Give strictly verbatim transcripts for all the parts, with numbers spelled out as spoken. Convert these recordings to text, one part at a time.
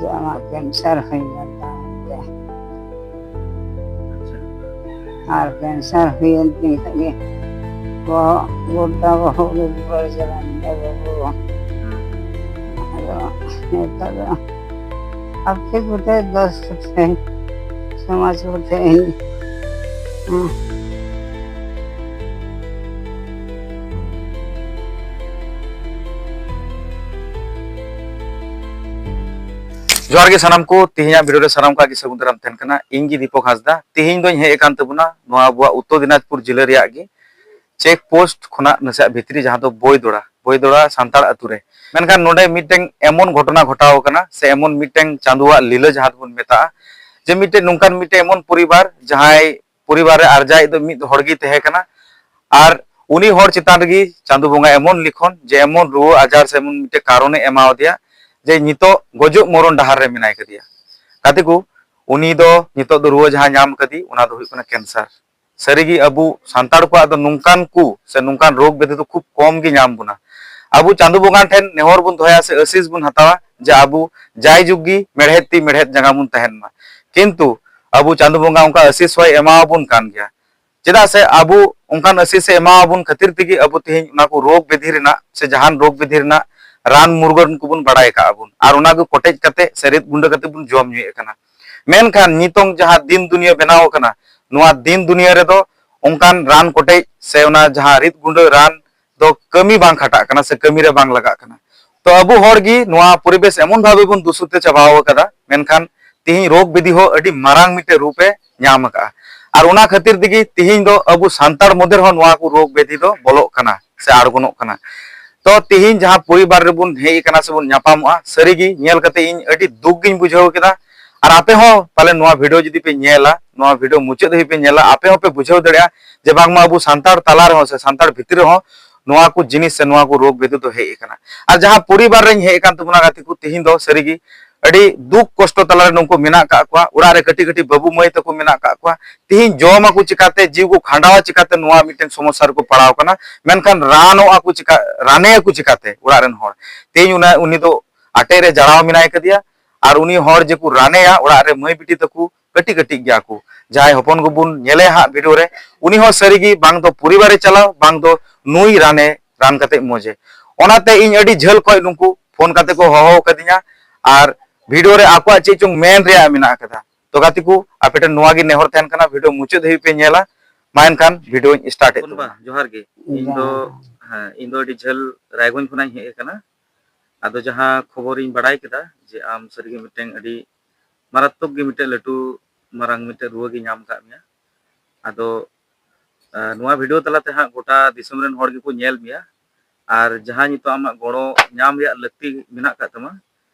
ᱟᱢᱟᱜ ᱠᱮᱱᱥᱟᱨ ᱦᱩᱭ ᱞᱮᱱ ᱛᱟᱢ ᱛᱮ᱾ ᱟᱪᱪᱷᱟ᱾ ᱟᱨ ᱠᱮᱱᱥᱟᱨ ᱦᱩᱭᱮᱱ ᱛᱤᱧ ᱠᱷᱟᱡ ᱜᱮ ᱵᱚᱦᱚᱜ, ᱜᱚᱴᱟ ᱵᱚᱦᱚᱜ ᱜᱮ ᱵᱩᱞᱟᱹ ᱪᱟᱵᱟᱭᱮᱱ ᱛᱤᱧᱟ ᱵᱟᱹᱵᱩ᱾ ᱟᱫᱚ ᱱᱤᱛᱚᱜ ᱫᱚ ᱟᱯᱮ ᱠᱚᱴᱷᱮᱱ, ᱫᱚᱥ ᱠᱚᱴᱷᱮᱱ, ᱥᱚᱢᱟᱡᱽ ᱠᱚᱴᱷᱮᱱ ᱤᱧ, ᱦᱮᱸ᱾ ᱡᱚᱦᱟᱨ ᱜᱮ ᱥᱟᱱᱟᱢ ᱠᱚ, ᱛᱮᱦᱮᱧᱟᱜ video ᱨᱮ ᱥᱟᱱᱟᱢ ᱠᱚᱣᱟᱜ ᱜᱮ ᱥᱟᱹᱜᱩᱱ ᱫᱟᱨᱟᱢ ᱛᱟᱦᱮᱱ ᱠᱟᱱᱟ᱾ ᱤᱧ ᱜᱮ ᱫᱤᱯᱚᱠ ᱦᱟᱸᱥᱫᱟ᱾ ᱛᱮᱦᱮᱧ ᱫᱚᱧ ᱦᱮᱡ ᱟᱠᱟᱱ ᱛᱟᱵᱚᱱᱟ ᱱᱚᱣᱟ ᱟᱵᱚᱣᱟᱜ ᱩᱛᱛᱚᱨ ᱫᱤᱱᱟᱡᱽᱯᱩᱨ ᱡᱤᱞᱟᱹ ᱨᱮᱭᱟᱜ ᱜᱮ check post ᱠᱷᱚᱱᱟᱜ ᱱᱟᱥᱮᱭᱟᱜ ᱵᱷᱤᱛᱨᱤ, ᱡᱟᱦᱟᱸ ᱫᱚ ᱵᱳᱭᱫᱚᱲᱟ, ᱵᱳᱭᱫᱚᱲᱟ ᱥᱟᱱᱛᱟᱲ ᱟᱛᱳ ᱨᱮ᱾ ᱢᱮᱱᱠᱷᱟᱱ ᱱᱚᱰᱮ ᱢᱤᱫᱴᱮᱱ ᱮᱢᱚᱱ ᱜᱷᱚᱴᱚᱱᱟ ᱜᱷᱚᱴᱟᱣ ᱟᱠᱟᱱᱟ, ᱥᱮ ᱮᱢᱚᱱ ᱢᱤᱫᱴᱮᱱ ᱪᱟᱸᱫᱳᱣᱟᱜ ᱞᱤᱞᱟᱹ ᱡᱟᱦᱟᱸ ᱫᱚᱵᱚᱱ ᱢᱮᱛᱟᱜᱼᱟ, ᱡᱮ ᱢᱤᱫᱴᱮᱱ ᱱᱚᱝᱠᱟᱱ ᱢᱤᱫᱴᱮᱱ ᱮᱢᱚᱱ ᱯᱚᱨᱤᱵᱟᱨ, ᱡᱟᱦᱟᱸᱭ ᱯᱚᱨᱤᱵᱟᱨ ᱨᱮ ᱟᱨᱡᱟᱣᱤᱡ ᱫᱚ ᱢᱤᱫ ᱦᱚᱲ ᱜᱮ ᱛᱟᱦᱮᱸ ᱠᱟᱱᱟ, ᱟᱨ ᱩᱱᱤ ᱦᱚᱲ ᱪᱮᱛᱟᱱ ᱨᱮᱜᱮ ᱪᱟᱸᱫᱳ ᱵᱚᱸᱜᱟ ᱮᱢᱚᱱ ᱞᱤᱠᱷᱚᱱ, ᱡᱮ ᱮᱢᱚᱱ ᱨᱩᱣᱟᱹ ᱟᱡᱟᱨ ᱥᱮ ᱮᱢᱚᱱ ᱢᱤᱫᱴᱮᱱ ᱠᱟᱨᱚᱱᱮ ᱮᱢᱟᱣᱟᱫᱮᱭᱟ, ᱡᱮ ᱱᱤᱛᱚᱜ ᱜᱚᱡᱚᱜ ᱢᱚᱨᱚᱱ ᱰᱟᱦᱟᱨ ᱨᱮ ᱢᱮᱱᱟᱭ ᱠᱟᱫᱮᱭᱟ᱾ ᱜᱟᱛᱮ ᱠᱚ, ᱩᱱᱤ ᱫᱚ ᱱᱤᱛᱚᱜ ᱫᱚ ᱨᱩᱣᱟᱹ ᱡᱟᱦᱟᱸ ᱧᱟᱢ ᱠᱟᱫᱮ, ᱚᱱᱟ ᱫᱚ ᱦᱩᱭᱩᱜ ᱠᱟᱱᱟ ᱠᱮᱱᱥᱟᱨ᱾ ᱥᱟᱹᱨᱤᱜᱮ ᱟᱵᱚ ᱥᱟᱱᱛᱟᱲ ᱠᱚᱣᱟᱜ ᱫᱚ ᱱᱚᱝᱠᱟᱱ ᱠᱚ ᱥᱮ ᱱᱚᱝᱠᱟᱱ ᱨᱳᱜᱽ ᱵᱮᱫᱷᱤ ᱫᱚ ᱠᱷᱩᱵ ᱠᱚᱢ ᱜᱮ ᱧᱟᱢ ᱵᱚᱱᱟ᱾ ᱟᱵᱚ ᱪᱟᱸᱫᱳ ᱵᱚᱸᱜᱟ ᱴᱷᱮᱱ ᱱᱮᱦᱚᱨ ᱵᱚᱱ ᱫᱚᱦᱚᱭᱟ ᱥᱮ ᱟᱹᱥᱤᱥ ᱵᱚᱱ ᱦᱟᱛᱟᱣᱟ, ᱡᱮ ᱟᱵᱚ ᱡᱟᱭᱡᱩᱜᱽ ᱜᱮ ᱢᱮᱲᱦᱮᱫ ᱛᱤ ᱢᱮᱲᱦᱮᱫ ᱡᱟᱸᱜᱟ ᱵᱚᱱ ᱛᱟᱦᱮᱱ ᱢᱟ᱾ ᱠᱤᱱᱛᱩ ᱟᱵᱚ ᱪᱟᱸᱫᱳ ᱵᱚᱸᱜᱟ ᱚᱱᱠᱟ ᱟᱹᱥᱤᱥ ᱦᱚᱸᱭ ᱮᱢᱟᱣᱟᱵᱚᱱ ᱠᱟᱱ ᱜᱮᱭᱟ᱾ ᱪᱮᱫᱟᱜ ᱥᱮ ᱟᱵᱚ ᱚᱱᱠᱟᱱ ᱟᱹᱥᱤᱥ ᱮ ᱮᱢᱟᱣᱟᱵᱚᱱ ᱠᱷᱟᱹᱛᱤᱨ ᱛᱮᱜᱮ ᱟᱵᱚ ᱛᱮᱦᱮᱧ ᱚᱱᱟ ᱠᱚ ᱨᱳᱜᱽ ᱵᱮᱫᱷᱤ ᱨᱮᱱᱟᱜ ᱥᱮ ᱡᱟᱦᱟᱱ ᱨᱳᱜᱽ ᱵᱮᱫᱷᱤ ᱨᱮᱱᱟᱜ ᱨᱟᱱ ᱢᱩᱨᱜᱟᱹᱱ ᱠᱚᱵᱚᱱ ᱵᱟᱲᱟᱭ ᱟᱠᱟᱫᱼᱟ ᱵᱚᱱ, ᱟᱨ ᱚᱱᱟ ᱠᱚ ᱠᱚᱴᱮᱡ ᱠᱟᱛᱮ ᱥᱮ ᱨᱤᱫ ᱜᱩᱸᱰᱟᱹ ᱠᱟᱛᱮ ᱵᱚᱱ ᱡᱚᱢ ᱧᱩᱭᱮᱫ ᱠᱟᱱᱟ᱾ ᱢᱮᱱᱠᱷᱟᱱ ᱱᱤᱛᱚᱝ ᱡᱟᱦᱟᱸ ᱫᱤᱱ ᱫᱩᱱᱤᱭᱟᱹ ᱵᱮᱱᱟᱣ ᱟᱠᱟᱱᱟ, ᱱᱚᱣᱟ ᱫᱤᱱ ᱫᱩᱱᱤᱭᱟᱹ ᱨᱮᱫᱚ ᱚᱱᱠᱟᱱ ᱨᱟᱱ ᱠᱚᱴᱮᱡ ᱥᱮ ᱚᱱᱟ ᱡᱟᱦᱟᱸ ᱨᱤᱫ ᱜᱩᱸᱰᱟᱹ ᱨᱟᱱ ᱫᱚ ᱠᱟᱹᱢᱤ ᱵᱟᱝ ᱠᱷᱟᱴᱟᱜ ᱠᱟᱱᱟ ᱥᱮ ᱠᱟᱹᱢᱤ ᱨᱮ ᱵᱟᱝ ᱞᱟᱜᱟᱜ ᱠᱟᱱᱟ᱾ ᱛᱚ ᱟᱵᱚ ᱦᱚᱲ ᱜᱮ ᱱᱚᱣᱟ ᱯᱚᱨᱤᱵᱮᱥ ᱮᱢᱚᱱ ᱵᱷᱟᱵᱮ ᱵᱚᱱ ᱫᱩᱥᱤᱛ ᱪᱟᱵᱟᱣ ᱟᱠᱟᱫᱟ, ᱢᱮᱱᱠᱷᱟᱱ ᱛᱤᱦᱤᱧ ᱨᱳᱜᱽ ᱵᱮᱫᱷᱤ ᱦᱚᱸ ᱟᱹᱰᱤ ᱢᱟᱨᱟᱝ ᱢᱤᱫᱴᱮᱡ ᱨᱩᱯ ᱮ ᱧᱟᱢ ᱟᱠᱟᱫᱼᱟ᱾ ᱟᱨ ᱚᱱᱟ ᱠᱷᱟᱹᱛᱤᱨ ᱛᱮᱜᱮ ᱛᱤᱦᱤᱧ ᱫᱚ ᱟᱵᱚ ᱥᱟᱱᱛᱟᱲ ᱢᱚᱫᱽᱫᱷᱮ ᱨᱮᱦᱚᱸ ᱱᱚᱣᱟ ᱠᱚ ᱨᱳᱜᱽ ᱵᱮᱫᱷᱤ ᱫᱚ ᱵᱚᱞᱚᱜ ᱠᱟᱱᱟ ᱥᱮ ᱟᱬᱜᱚᱱᱚᱜ ᱠᱟᱱᱟ᱾ ᱛᱚ ᱛᱤᱦᱤᱧ ᱡᱟᱦᱟᱸ ᱯᱚᱨᱤᱵᱟᱨ ᱨᱮᱵᱚᱱ ᱦᱮᱡ ᱟᱠᱟᱱᱟ ᱥᱮᱵᱚᱱ ᱧᱟᱯᱟᱢᱚᱜᱼᱟ, ᱥᱟᱹᱨᱤᱜᱮ ᱧᱮᱞ ᱠᱟᱛᱮ ᱤᱧ ᱟᱹᱰᱤ ᱫᱩᱠ ᱜᱤᱧ ᱵᱩᱡᱷᱟᱹᱣ ᱠᱮᱫᱟ᱾ ᱟᱨ ᱟᱯᱮ ᱦᱚᱸ ᱯᱟᱞᱮ ᱱᱚᱣᱟ video ᱡᱩᱫᱤ ᱯᱮ ᱧᱮᱞᱟ, ᱱᱚᱣᱟ video ᱢᱩᱪᱟᱹᱫ ᱫᱷᱟᱹᱵᱤᱡ ᱯᱮ ᱧᱮᱞᱟ, ᱟᱯᱮ ᱦᱚᱸᱯᱮ ᱵᱩᱡᱷᱟᱹᱣ ᱫᱟᱲᱮᱭᱟᱜᱼᱟ ᱡᱮ ᱵᱟᱝᱢᱟ ᱟᱵᱚ ᱥᱟᱱᱛᱟᱲ ᱛᱟᱞᱟ ᱨᱮᱦᱚᱸ ᱥᱮ ᱥᱟᱱᱛᱟᱲ ᱵᱷᱤᱛᱨᱤ ᱨᱮᱦᱚᱸ ᱱᱚᱣᱟ ᱠᱚ ᱡᱤᱱᱤᱥ ᱥᱮ ᱱᱚᱣᱟ ᱠᱚ ᱨᱳᱜᱽ ᱵᱮᱫᱷᱤ ᱫᱚ ᱦᱮᱡ ᱟᱠᱟᱱᱟ᱾ ᱟᱨ ᱡᱟᱦᱟᱸ ᱯᱚᱨᱤᱵᱟᱨ ᱨᱮᱧ ᱦᱮᱡ ᱟᱠᱟᱱ ᱛᱟᱵᱚᱱᱟ ᱜᱟᱛᱮ ᱠᱚ, ᱛᱤᱦᱤᱧ ᱫᱚ ᱥᱟᱹᱨᱤᱜᱮ ᱟᱹᱰᱤ ᱫᱩᱠ ᱠᱚᱥᱴᱚ ᱛᱟᱞᱟᱨᱮ ᱱᱩᱠᱩ ᱢᱮᱱᱟᱜ ᱠᱟᱜ ᱠᱚᱣᱟ, ᱚᱲᱟᱜ ᱨᱮ ᱠᱟᱹᱴᱤᱡ ᱠᱟᱹᱴᱤᱡ ᱵᱟᱹᱵᱩ ᱢᱟᱹᱭ ᱛᱟᱠᱚ ᱢᱮᱱᱟᱜ ᱠᱟᱜ ᱠᱚᱣᱟ᱾ ᱛᱤᱦᱤᱧ ᱡᱚᱢ ᱟᱠᱚ ᱪᱤᱠᱟᱛᱮ, ᱡᱤᱣᱤ ᱠᱚ ᱠᱷᱟᱸᱰᱟᱣᱟ ᱪᱤᱠᱟᱛᱮ, ᱱᱚᱣᱟ ᱢᱤᱫᱴᱮᱱ ᱥᱚᱢᱚᱥᱥᱟ ᱨᱮᱠᱚ ᱯᱟᱲᱟᱣ ᱠᱟᱱᱟ᱾ ᱢᱮᱱᱠᱷᱟᱱ ᱨᱟᱱᱚᱜ ᱟᱠᱚ ᱪᱤᱠᱟ, ᱨᱟᱱᱮ ᱟᱠᱚ ᱪᱤᱠᱟᱛᱮ ᱚᱲᱟᱜ ᱨᱮᱱ ᱦᱚᱲ? ᱛᱤᱦᱤᱧ ᱚᱱᱟ, ᱩᱱᱤ ᱫᱚ ᱟᱴᱮᱫ ᱨᱮ ᱡᱟᱲᱟᱣ ᱢᱮᱱᱟᱭ ᱠᱟᱫᱮᱭᱟ᱾ ᱟᱨ ᱩᱱᱤ ᱦᱚᱲ ᱡᱮᱠᱚ ᱨᱟᱱᱮᱭᱟ, ᱚᱲᱟᱜ ᱨᱮ ᱢᱟᱹᱭ ᱵᱤᱴᱤ ᱛᱟᱠᱚ ᱠᱟᱹᱴᱤᱡ ᱠᱟᱹᱴᱤᱡ ᱜᱮᱭᱟ ᱠᱚ, ᱡᱟᱦᱟᱸᱭ ᱦᱚᱯᱚᱱ ᱠᱚᱵᱚᱱ ᱧᱮᱞᱮᱭᱟ ᱦᱟᱸᱜ ᱵᱷᱤᱰᱤᱭᱳ ᱨᱮ, ᱩᱱᱤ ᱦᱚᱸ ᱥᱟᱹᱨᱤᱜᱮ ᱵᱟᱝ ᱫᱚ ᱯᱚᱨᱤᱵᱟᱨᱮ ᱪᱟᱞᱟᱣ, ᱵᱟᱝ ᱫᱚ ᱱᱩᱭ ᱨᱟᱱᱮ ᱨᱟᱱ ᱠᱟᱛᱮ ᱢᱚᱡᱮ᱾ ᱚᱱᱟᱛᱮ ᱤᱧ ᱟᱹᱰᱤ ᱡᱷᱟᱹᱞ ᱠᱷᱚᱱ ᱱᱩᱠᱩ ᱯᱷᱳᱱ ᱠᱟᱛᱮ ᱠᱚ ᱦᱚᱦᱚ ᱟᱠᱟᱫᱤᱧᱟ, ᱟᱨ ᱵᱷᱤᱰᱤᱭᱳ ᱨᱮ ᱟᱠᱚᱣᱟᱜ ᱪᱮᱫ ᱪᱚᱝ ᱢᱮᱱ ᱨᱮᱭᱟᱜ ᱢᱮᱱᱟᱜ ᱟᱠᱟᱫᱟ᱾ ᱛᱚ ᱜᱟᱛᱮ ᱠᱚ, ᱟᱯᱮ ᱴᱷᱮᱱ ᱱᱚᱣᱟ ᱜᱮ ᱱᱮᱦᱚᱨ ᱛᱟᱦᱮᱱ ᱠᱟᱱᱟ, ᱵᱷᱤᱰᱤᱭᱳ ᱢᱩᱪᱟᱹᱫ ᱫᱷᱟᱹᱵᱤᱡ ᱯᱮ ᱧᱮᱞᱟ᱾ ᱢᱟ ᱮᱱᱠᱷᱟᱱ ᱵᱷᱤᱰᱤᱭᱳᱧ ᱥᱴᱟᱨᱴ ᱮᱫ ᱦᱚᱯᱚᱱ ᱵᱟ, ᱛᱟᱵᱚᱱᱟ᱾ ᱡᱚᱦᱟᱨ ᱜᱮ᱾ ᱤᱧ ᱫᱚ, ᱡᱚᱦᱟᱨ᱾ ᱦᱮᱸ, ᱤᱧ ᱫᱚ ᱟᱹᱰᱤ ᱡᱷᱟᱹᱞ ᱨᱟᱭᱜᱚᱸᱡᱽ ᱠᱷᱚᱱᱟᱜ ᱤᱧ ᱦᱮᱡ ᱟᱠᱟᱱᱟ᱾ ᱟᱫᱚ ᱡᱟᱦᱟᱸ ᱠᱷᱚᱵᱚᱨᱤᱧ ᱵᱟᱲᱟᱭ ᱠᱮᱫᱟ ᱡᱮ ᱟᱢ ᱥᱟᱹᱨᱤᱜᱮ ᱢᱤᱫᱴᱮᱱ ᱟᱹᱰᱤ ᱢᱟᱨᱟᱛᱛᱚᱠ ᱜᱮ ᱢᱤᱫᱴᱮᱱ ᱞᱟᱹᱴᱩ ᱢᱟᱨᱟᱝ ᱢᱤᱫᱴᱮᱱ ᱨᱩᱣᱟᱹ ᱜᱮ ᱧᱟᱢ ᱟᱠᱟᱫ ᱢᱮᱭᱟ᱾ ᱟᱫᱚ, ᱟᱸ, ᱱᱚᱣᱟ ᱵᱷᱤᱰᱤᱭᱳ ᱛᱟᱞᱟᱛᱮ ᱦᱟᱸᱜ ᱜᱚᱴᱟ ᱫᱤᱥᱚᱢ ᱨᱮᱱ ᱦᱚᱲ ᱜᱮᱠᱚ ᱧᱮᱞ ᱢᱮᱭᱟ᱾ ᱟᱨ ᱡᱟᱦᱟᱸ ᱱᱤᱛᱚᱜ ᱟᱢᱟᱜ ᱜᱚᱲᱚ ᱧᱟᱢ ᱨᱮᱭᱟᱜ ᱞᱟᱹᱠᱛᱤ ᱢᱮᱱᱟᱜ ᱟᱠᱟᱫ ᱛᱟᱢᱟ,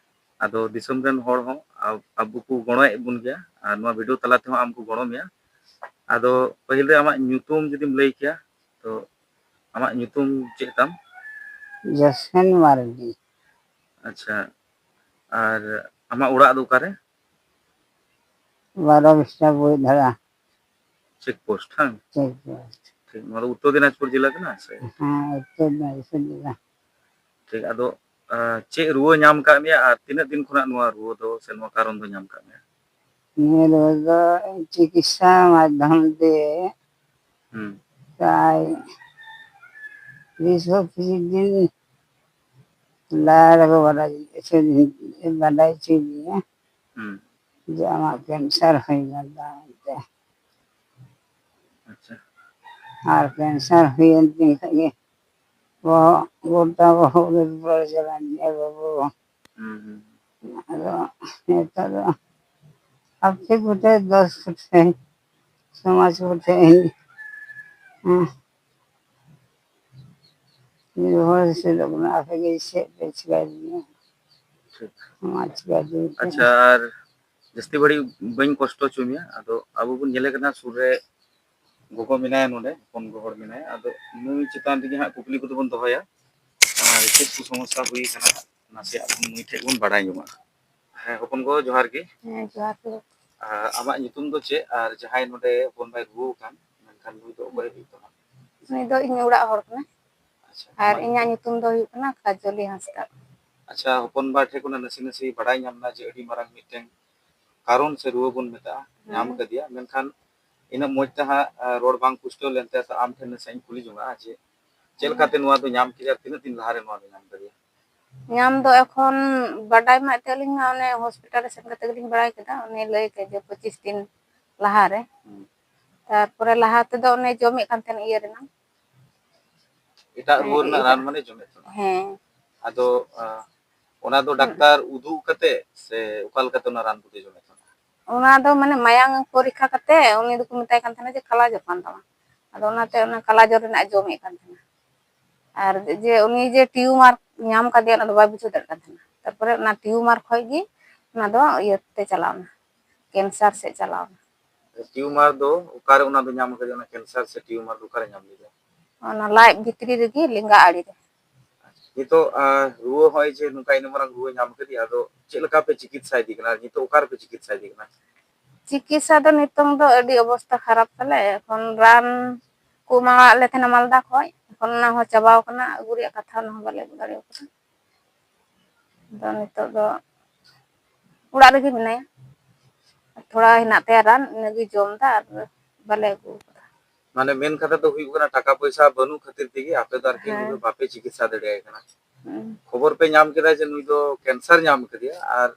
ᱟᱫᱚ ᱫᱤᱥᱚᱢ ᱨᱮᱱ ᱦᱚᱲ ᱦᱚᱸ ᱟ-, ᱟᱵᱚ ᱠᱚ ᱜᱚᱲᱚᱭᱮᱫ ᱵᱚᱱ ᱜᱮᱭᱟ, ᱟᱨ ᱱᱚᱣᱟ ᱵᱷᱤᱰᱤᱭᱳ ᱛᱟᱞᱟ ᱛᱮᱦᱚᱸ ᱟᱢ ᱠᱚ ᱜᱚᱲᱚ ᱢᱮᱭᱟ᱾ ᱟᱫᱚ ᱯᱟᱹᱦᱤᱞ ᱨᱮ ᱟᱢᱟᱜ ᱧᱩᱛᱩᱢ ᱡᱩᱫᱤᱢ ᱞᱟᱹᱭ ᱠᱮᱭᱟ, ᱛᱚ ᱟᱢᱟᱜ ᱧᱩᱛᱩᱢ ᱪᱮᱫ ᱛᱟᱢ? ᱡᱚᱥᱮᱱ ᱢᱟᱨᱰᱤ᱾ ᱟᱪᱪᱷᱟ, ᱟᱨ ᱟᱢᱟᱜ ᱚᱲᱟᱜ ᱫᱚ ᱚᱠᱟᱨᱮ? ᱵᱟᱨᱚ ᱵᱤᱥᱴᱟ ᱵᱳᱭ ᱫᱷᱟᱨᱟ᱾ ᱪᱮᱠ ᱯᱳᱥᱴ, ᱦᱟᱝ? Check post. ᱴᱷᱤᱠ, ᱱᱚᱣᱟ ᱫᱚ ᱩᱛᱛᱚᱨ ᱫᱤᱱᱟᱡᱽᱯᱩᱨ ᱡᱮᱞᱟ ᱠᱟᱱᱟ ᱥᱮ? ᱦᱮᱸ, ᱩᱛᱛᱚᱨ ᱫᱤᱱᱟᱡᱽᱯᱩᱨ ᱡᱮᱞᱟ᱾ ᱴᱷᱤᱠ, ᱟᱫᱚ, ᱟᱸ, ᱪᱮᱫ ᱨᱩᱣᱟᱹ ᱧᱟᱢ ᱟᱠᱟᱫ ᱢᱮᱭᱟ ᱟᱨ ᱛᱤᱱᱟᱹᱜ ᱫᱤᱱ ᱠᱷᱚᱱᱟᱜ ᱱᱚᱣᱟ ᱨᱩᱣᱟᱹ ᱫᱚ ᱥᱮ ᱱᱚᱣᱟ ᱠᱟᱨᱚᱱ ᱫᱚ ᱧᱟᱢ ᱟᱠᱟᱫ ᱢᱮᱭᱟ? ᱱᱤᱭᱟᱹ ᱨᱩᱣᱟᱹ ᱫᱚ ᱪᱤᱠᱤᱛᱥᱟ ᱢᱟᱫᱽᱫᱷᱚᱢ ᱛᱮ ᱦᱩᱸ᱾ ᱯᱨᱟᱭ ᱵᱤᱥ ᱯᱚᱸᱪᱤᱥ ᱫᱤᱱ ᱞᱟᱦᱟ ᱨᱮᱠᱚ ᱵᱟᱰᱟᱭ ᱦᱚᱪᱚ-, ᱵᱟᱰᱟᱭ ᱦᱚᱪᱚᱭᱮᱫᱤᱧᱟ ᱦᱩᱸ᱾ ᱡᱮ ᱟᱢᱟᱜ ᱠᱮᱱᱥᱟᱨ ᱦᱩᱭ ᱞᱮᱱ ᱛᱟᱢᱟ ᱢᱮᱱᱛᱮ᱾ ᱟᱪᱪᱷᱟ᱾ ᱟᱨ ᱠᱮᱱᱥᱟᱨ ᱦᱩᱭᱮᱱ ᱛᱤᱧ ᱠᱷᱟᱡ ᱜᱮ ᱵᱚᱦᱚᱜ, ᱜᱚᱴᱟ ᱵᱚᱦᱚᱜ ᱨᱮ ᱵᱚᱞᱚ ᱪᱟᱵᱟᱭᱮᱱ ᱛᱤᱧᱟ ᱵᱟᱹᱵᱩ᱾ ᱦᱩᱸ, ᱦᱩᱸ᱾ ᱟᱫᱚ ᱱᱤᱛᱚᱜ ᱫᱚ ᱟᱯᱮ ᱠᱚᱴᱷᱮᱱ, ᱫᱚᱥ ᱠᱚᱴᱷᱮᱱ, ᱥᱚᱢᱟᱡᱽ ᱠᱚᱴᱷᱮᱱ, ᱦᱮᱸ, ᱱᱤᱨᱵᱷᱚᱨ ᱥᱮᱞᱚᱜ ᱠᱟᱱᱟ, ᱟᱯᱮ ᱜᱮ ᱪᱮᱫ ᱯᱮ ᱪᱤᱠᱟᱹᱭᱮᱫᱤᱧᱟ? ᱴᱷᱤᱠ᱾ ᱥᱚᱢᱟᱡᱽ ᱪᱤᱠᱟᱹ ᱤᱫᱤ ᱯᱮ᱾ ᱟᱪᱪᱷᱟ, ᱟᱨ ᱡᱟᱹᱥᱛᱤ ᱜᱷᱟᱹᱲᱤᱡ ᱵᱟᱹᱧ ᱠᱚᱥᱴᱚ ᱦᱚᱪᱚ ᱢᱮᱭᱟ᱾ ᱟᱫᱚ ᱟᱵᱚ ᱵᱚᱱ ᱧᱮᱞᱮ ᱠᱟᱱᱟ, ᱥᱩᱨ ᱨᱮ ᱜᱚᱜᱚ ᱢᱮᱱᱟᱭᱟ, ᱱᱚᱰᱮ ᱦᱚᱯᱚᱱ ᱜᱚ ᱦᱚᱲ ᱢᱮᱱᱟᱭᱟ᱾ ᱟᱫᱚ ᱱᱩᱭ ᱪᱮᱛᱟᱱ ᱨᱮᱜᱮ ᱦᱟᱸᱜ ᱠᱩᱠᱞᱤ ᱠᱚᱫᱚ ᱵᱚᱱ ᱫᱚᱦᱚᱭᱟ᱾ ᱟᱨ ᱪᱮᱫ ᱠᱚ ᱥᱚᱢᱚᱥᱥᱟ ᱦᱩᱭ ᱠᱟᱱᱟ, ᱱᱟᱥᱮᱭᱟᱜ ᱵᱚᱱ ᱱᱩᱭ ᱴᱷᱮᱡ ᱵᱚᱱ ᱵᱟᱲᱟᱭ ᱧᱚᱜᱟ᱾ ᱦᱮᱸ, ᱦᱚᱯᱚᱱ ᱜᱚ, ᱡᱚᱦᱟᱨ ᱜᱮ᱾ ᱦᱮᱸ, ᱡᱚᱦᱟᱨ ᱜᱮ᱾ ᱟᱨ ᱟᱢᱟᱜ ᱧᱩᱛᱩᱢ ᱫᱚ ᱪᱮᱫ? ᱟᱨ ᱡᱟᱦᱟᱸᱭ ᱱᱚᱰᱮ ᱦᱚᱯᱚᱱ ᱵᱟᱭ ᱨᱩᱣᱟᱹ ᱠᱟᱱ, ᱢᱮᱱᱠᱷᱟᱱ ᱱᱩᱭ ᱫᱚ ᱚᱠᱚᱭ ᱦᱩᱭᱩᱜ ᱛᱟᱢᱟ? ᱱᱩᱭ ᱫᱚ ᱤᱧ ᱚᱲᱟᱜ ᱦᱚᱲ ᱠᱟᱱᱟᱭ᱾ ᱟᱪᱪᱷᱟ, ᱟᱨ ᱟᱢᱟᱜ ᱤᱧᱟᱹᱜ ᱧᱩᱛᱩᱢ ᱫᱚ ᱦᱩᱭᱩᱜ ᱠᱟᱱᱟ ᱠᱟᱡᱚᱞᱤ ᱦᱟᱸᱥᱫᱟ᱾ ᱟᱪᱪᱷᱟ, ᱦᱚᱯᱚᱱ ᱵᱟ ᱴᱷᱮᱱ ᱠᱷᱚᱱᱟᱜ ᱱᱟᱥᱮ ᱱᱟᱥᱮ ᱵᱟᱰᱟᱭ ᱧᱟᱢ ᱮᱱᱟ ᱡᱮ ᱟᱹᱰᱤ ᱢᱟᱨᱟᱝ ᱢᱤᱫᱴᱮᱱ ᱠᱟᱨᱚᱱ ᱥᱮ ᱨᱩᱣᱟᱹ ᱵᱚᱱ ᱢᱮᱛᱟᱜᱼᱟ, ᱧᱟᱢ ᱦᱮᱸ᱾ ᱠᱟᱫᱮᱭᱟ, ᱢᱮᱱᱠᱷᱟᱱ ᱤᱱᱟᱹᱜ ᱢᱚᱡᱽ ᱛᱮ ᱦᱟᱸᱜ, ᱟ, ᱨᱚᱲ ᱵᱟᱝ ᱯᱩᱥᱴᱟᱹᱣ ᱞᱮᱱ ᱛᱟᱭᱟ, ᱛᱚ ᱟᱢ ᱴᱷᱮᱱ ᱱᱟᱥᱮ ᱤᱧ ᱠᱩᱞᱤ ᱡᱚᱝᱟᱜᱼᱟ ᱡᱮ ᱪᱮᱫ ᱞᱮᱠᱟᱛᱮ ᱱᱚᱣᱟ ᱫᱚ ᱧᱟᱢ ᱠᱮᱫᱮᱭᱟ, ᱛᱤᱱᱟᱹᱜ ᱫᱤᱱ ᱞᱟᱦᱟᱨᱮ ᱱᱚᱣᱟ ᱫᱚ ᱧᱟᱢ ᱠᱟᱫᱮᱭᱟ? ᱧᱟᱢ ᱫᱚ ᱮᱠᱷᱚᱱ ᱵᱟᱰᱟᱭ ᱢᱟ ᱮᱱᱛᱮ ᱟᱹᱞᱤᱧ ᱢᱟ ᱚᱱᱮ ᱦᱚᱥᱯᱤᱴᱟᱞ ᱨᱮ ᱥᱮᱱ ᱠᱟᱛᱮ ᱜᱮᱞᱤᱧ ᱵᱟᱲᱟᱭ ᱠᱮᱫᱟ, ᱩᱱᱤ ᱞᱟᱹᱭ ᱠᱮᱫ ᱡᱮ ᱯᱚᱸᱪᱤᱥ ᱫᱤᱱ ᱞᱟᱦᱟᱨᱮ᱾ ᱦᱩᱸ᱾ ᱛᱟᱨᱯᱚᱨᱮ ᱞᱟᱦᱟ ᱛᱮᱫᱚ ᱚᱱᱮ ᱡᱚᱢᱮᱫ ᱠᱟᱱ ᱛᱟᱦᱮᱱ ᱤᱭᱟᱹ ᱨᱮᱱᱟᱜ᱾ ᱮᱴᱟᱜ ᱦᱮᱸ, ᱨᱩᱣᱟᱹ ᱨᱮᱱᱟᱜ ᱮᱴᱟᱜ᱾ ᱨᱟᱱ ᱢᱟᱱᱮ ᱡᱚᱢᱮᱫ ᱛᱟᱦᱮᱱᱟ᱾ ᱦᱮᱸ᱾ ᱟᱫᱚ, ᱟ, ᱚᱱᱟ ᱫᱚ ᱦᱩᱸ᱾ ᱰᱟᱠᱛᱟᱨ ᱩᱫᱩᱜ ᱠᱟᱛᱮ ᱥᱮ ᱚᱠᱟ ᱞᱮᱠᱟᱛᱮ ᱚᱱᱟ ᱨᱟᱱ ᱠᱚᱫᱚᱭ ᱡᱚᱢᱮᱫ ᱛᱟᱦᱮᱱᱟ? ᱚᱱᱟ ᱫᱚ ᱢᱟᱱᱮ ᱢᱟᱭᱟᱝ ᱯᱚᱨᱤᱠᱠᱷᱟ ᱠᱟᱛᱮ ᱩᱱᱤ ᱫᱚᱠᱚ ᱢᱮᱛᱟᱭ ᱠᱟᱱ ᱛᱟᱦᱮᱱᱟ ᱡᱮ ᱠᱟᱞᱟᱡᱚᱨ ᱠᱟᱱ ᱛᱟᱢᱟ᱾ ᱟᱫᱚ ᱚᱱᱟᱛᱮ ᱚᱱᱟ ᱠᱟᱞᱟᱡᱚᱨ ᱨᱮᱱᱟᱜ ᱮ ᱡᱚᱢᱮᱫ ᱠᱟᱱ ᱛᱟᱦᱮᱱᱟ᱾ ᱟᱨ ᱡᱮ ᱩᱱᱤ ᱡᱮ ᱴᱤᱭᱩᱢᱟᱨ ᱧᱟᱢ ᱠᱟᱫᱮᱭᱟ, ᱚᱱᱟ ᱫᱚ ᱵᱟᱭ ᱵᱩᱡᱷᱟᱹᱣ ᱫᱟᱲᱮᱭᱟᱜ ᱠᱟᱱ ᱛᱟᱦᱮᱱᱟ᱾ ᱛᱟᱨᱯᱚᱨᱮ ᱚᱱᱟ ᱴᱤᱭᱩᱢᱟᱨ ᱠᱷᱚᱡ ᱜᱮ ᱚᱱᱟ ᱫᱚ ᱤᱭᱟᱹ ᱛᱮ ᱪᱟᱞᱟᱣ ᱮᱱᱟ, ᱠᱮᱱᱥᱟᱨ ᱥᱮᱫ ᱪᱟᱞᱟᱣ ᱮᱱᱟ᱾ ᱴᱤᱭᱩᱢᱟᱨ ᱫᱚ ᱚᱠᱟᱨᱮ ᱚᱱᱟ ᱫᱚ ᱧᱟᱢ ᱠᱟᱫᱮᱭᱟ, ᱚᱱᱟ ᱠᱮᱱᱥᱟᱨ ᱥᱮ ᱴᱤᱭᱩᱢᱟᱨ ᱫᱚ ᱚᱠᱟᱨᱮ ᱧᱟᱢ ᱞᱮᱫᱮᱭᱟ? ᱚᱱᱟ ᱞᱟᱡ ᱵᱷᱤᱛᱨᱤ ᱨᱮᱜᱮ, ᱞᱮᱸᱜᱟ ᱟᱲᱮ ᱨᱮ᱾ ᱱᱤᱛᱚᱜ, ᱟ, ᱨᱩᱣᱟᱹ ᱦᱚᱸᱜᱼᱚᱭ ᱡᱮ ᱱᱚᱝᱠᱟ ᱤᱱᱟᱹᱜ ᱢᱟᱨᱟᱝ ᱨᱩᱣᱟᱹ ᱧᱟᱢ ᱠᱟᱫᱮᱭᱟ, ᱟᱫᱚ ᱪᱮᱫ ᱞᱮᱠᱟ ᱯᱮ ᱪᱤᱠᱤᱛᱥᱟᱭᱮᱫᱮ ᱠᱟᱱᱟ? ᱟᱨ ᱱᱤᱛᱚᱜ ᱚᱠᱟ ᱨᱮᱯᱮ ᱪᱤᱠᱤᱛᱥᱟᱭᱮᱫᱮ ᱠᱟᱱᱟ? ᱪᱤᱠᱤᱛᱥᱟ ᱫᱚ ᱱᱤᱛᱚᱝ ᱫᱚ ᱟᱹᱰᱤ ᱚᱵᱚᱥᱛᱟ ᱠᱷᱟᱨᱟᱯ ᱛᱟᱞᱮ᱾ ᱮᱠᱷᱚᱱ ᱨᱟᱱ ᱠᱚ ᱮᱢᱟᱣᱟᱫ ᱞᱮ ᱛᱟᱦᱮᱱᱟ ᱢᱟᱞᱫᱟ ᱠᱷᱚᱡ, ᱮᱠᱷᱚᱱ ᱚᱱᱟ ᱦᱚᱸ ᱪᱟᱵᱟᱣ ᱠᱟᱱᱟ, ᱟᱹᱜᱩ ᱨᱮᱭᱟᱜ ᱠᱟᱛᱷᱟ, ᱚᱱᱟ ᱦᱚᱸ ᱵᱟᱞᱮ ᱟᱹᱜᱩ ᱫᱟᱲᱮ ᱠᱟᱫᱟ᱾ ᱟᱫᱚ ᱱᱤᱛᱚᱜ ᱫᱚ ᱚᱲᱟᱜ ᱨᱮᱜᱮ ᱢᱮᱱᱟᱭᱟ᱾ ᱛᱷᱚᱲᱟ ᱦᱮᱱᱟᱜ ᱛᱟᱭᱟ ᱨᱟᱱ, ᱤᱱᱟᱹᱜᱮ ᱡᱚᱢ ᱮᱫᱟ, ᱟᱨ ᱵᱟᱞᱮ ᱟᱹᱜᱩ ᱟᱠᱟᱫᱟ᱾ ᱢᱟᱱᱮ ᱢᱮᱱ ᱠᱟᱛᱷᱟ ᱫᱚ ᱦᱩᱭᱩᱜ ᱠᱟᱱᱟ, ᱴᱟᱠᱟ ᱯᱚᱭᱥᱟ ᱵᱟᱹᱱᱩᱜ ᱠᱷᱟᱹᱛᱤᱨ ᱛᱮᱜᱮ ᱟᱯᱮ ᱫᱚ ᱟᱨᱠᱤ ᱦᱮᱸ᱾ ᱱᱩᱭ ᱫᱚ ᱵᱟᱯᱮ ᱪᱤᱠᱤᱛᱥᱟ ᱫᱟᱲᱮᱭᱟᱭ ᱠᱟᱱᱟ᱾ ᱦᱩᱸ᱾ ᱠᱷᱚᱵᱚᱨ ᱯᱮ ᱧᱟᱢ ᱠᱮᱫᱟ ᱡᱮ ᱱᱩᱭ ᱫᱚ ᱠᱮᱱᱥᱟᱨ ᱧᱟᱢ ᱠᱟᱫᱮᱭᱟ, ᱟᱨ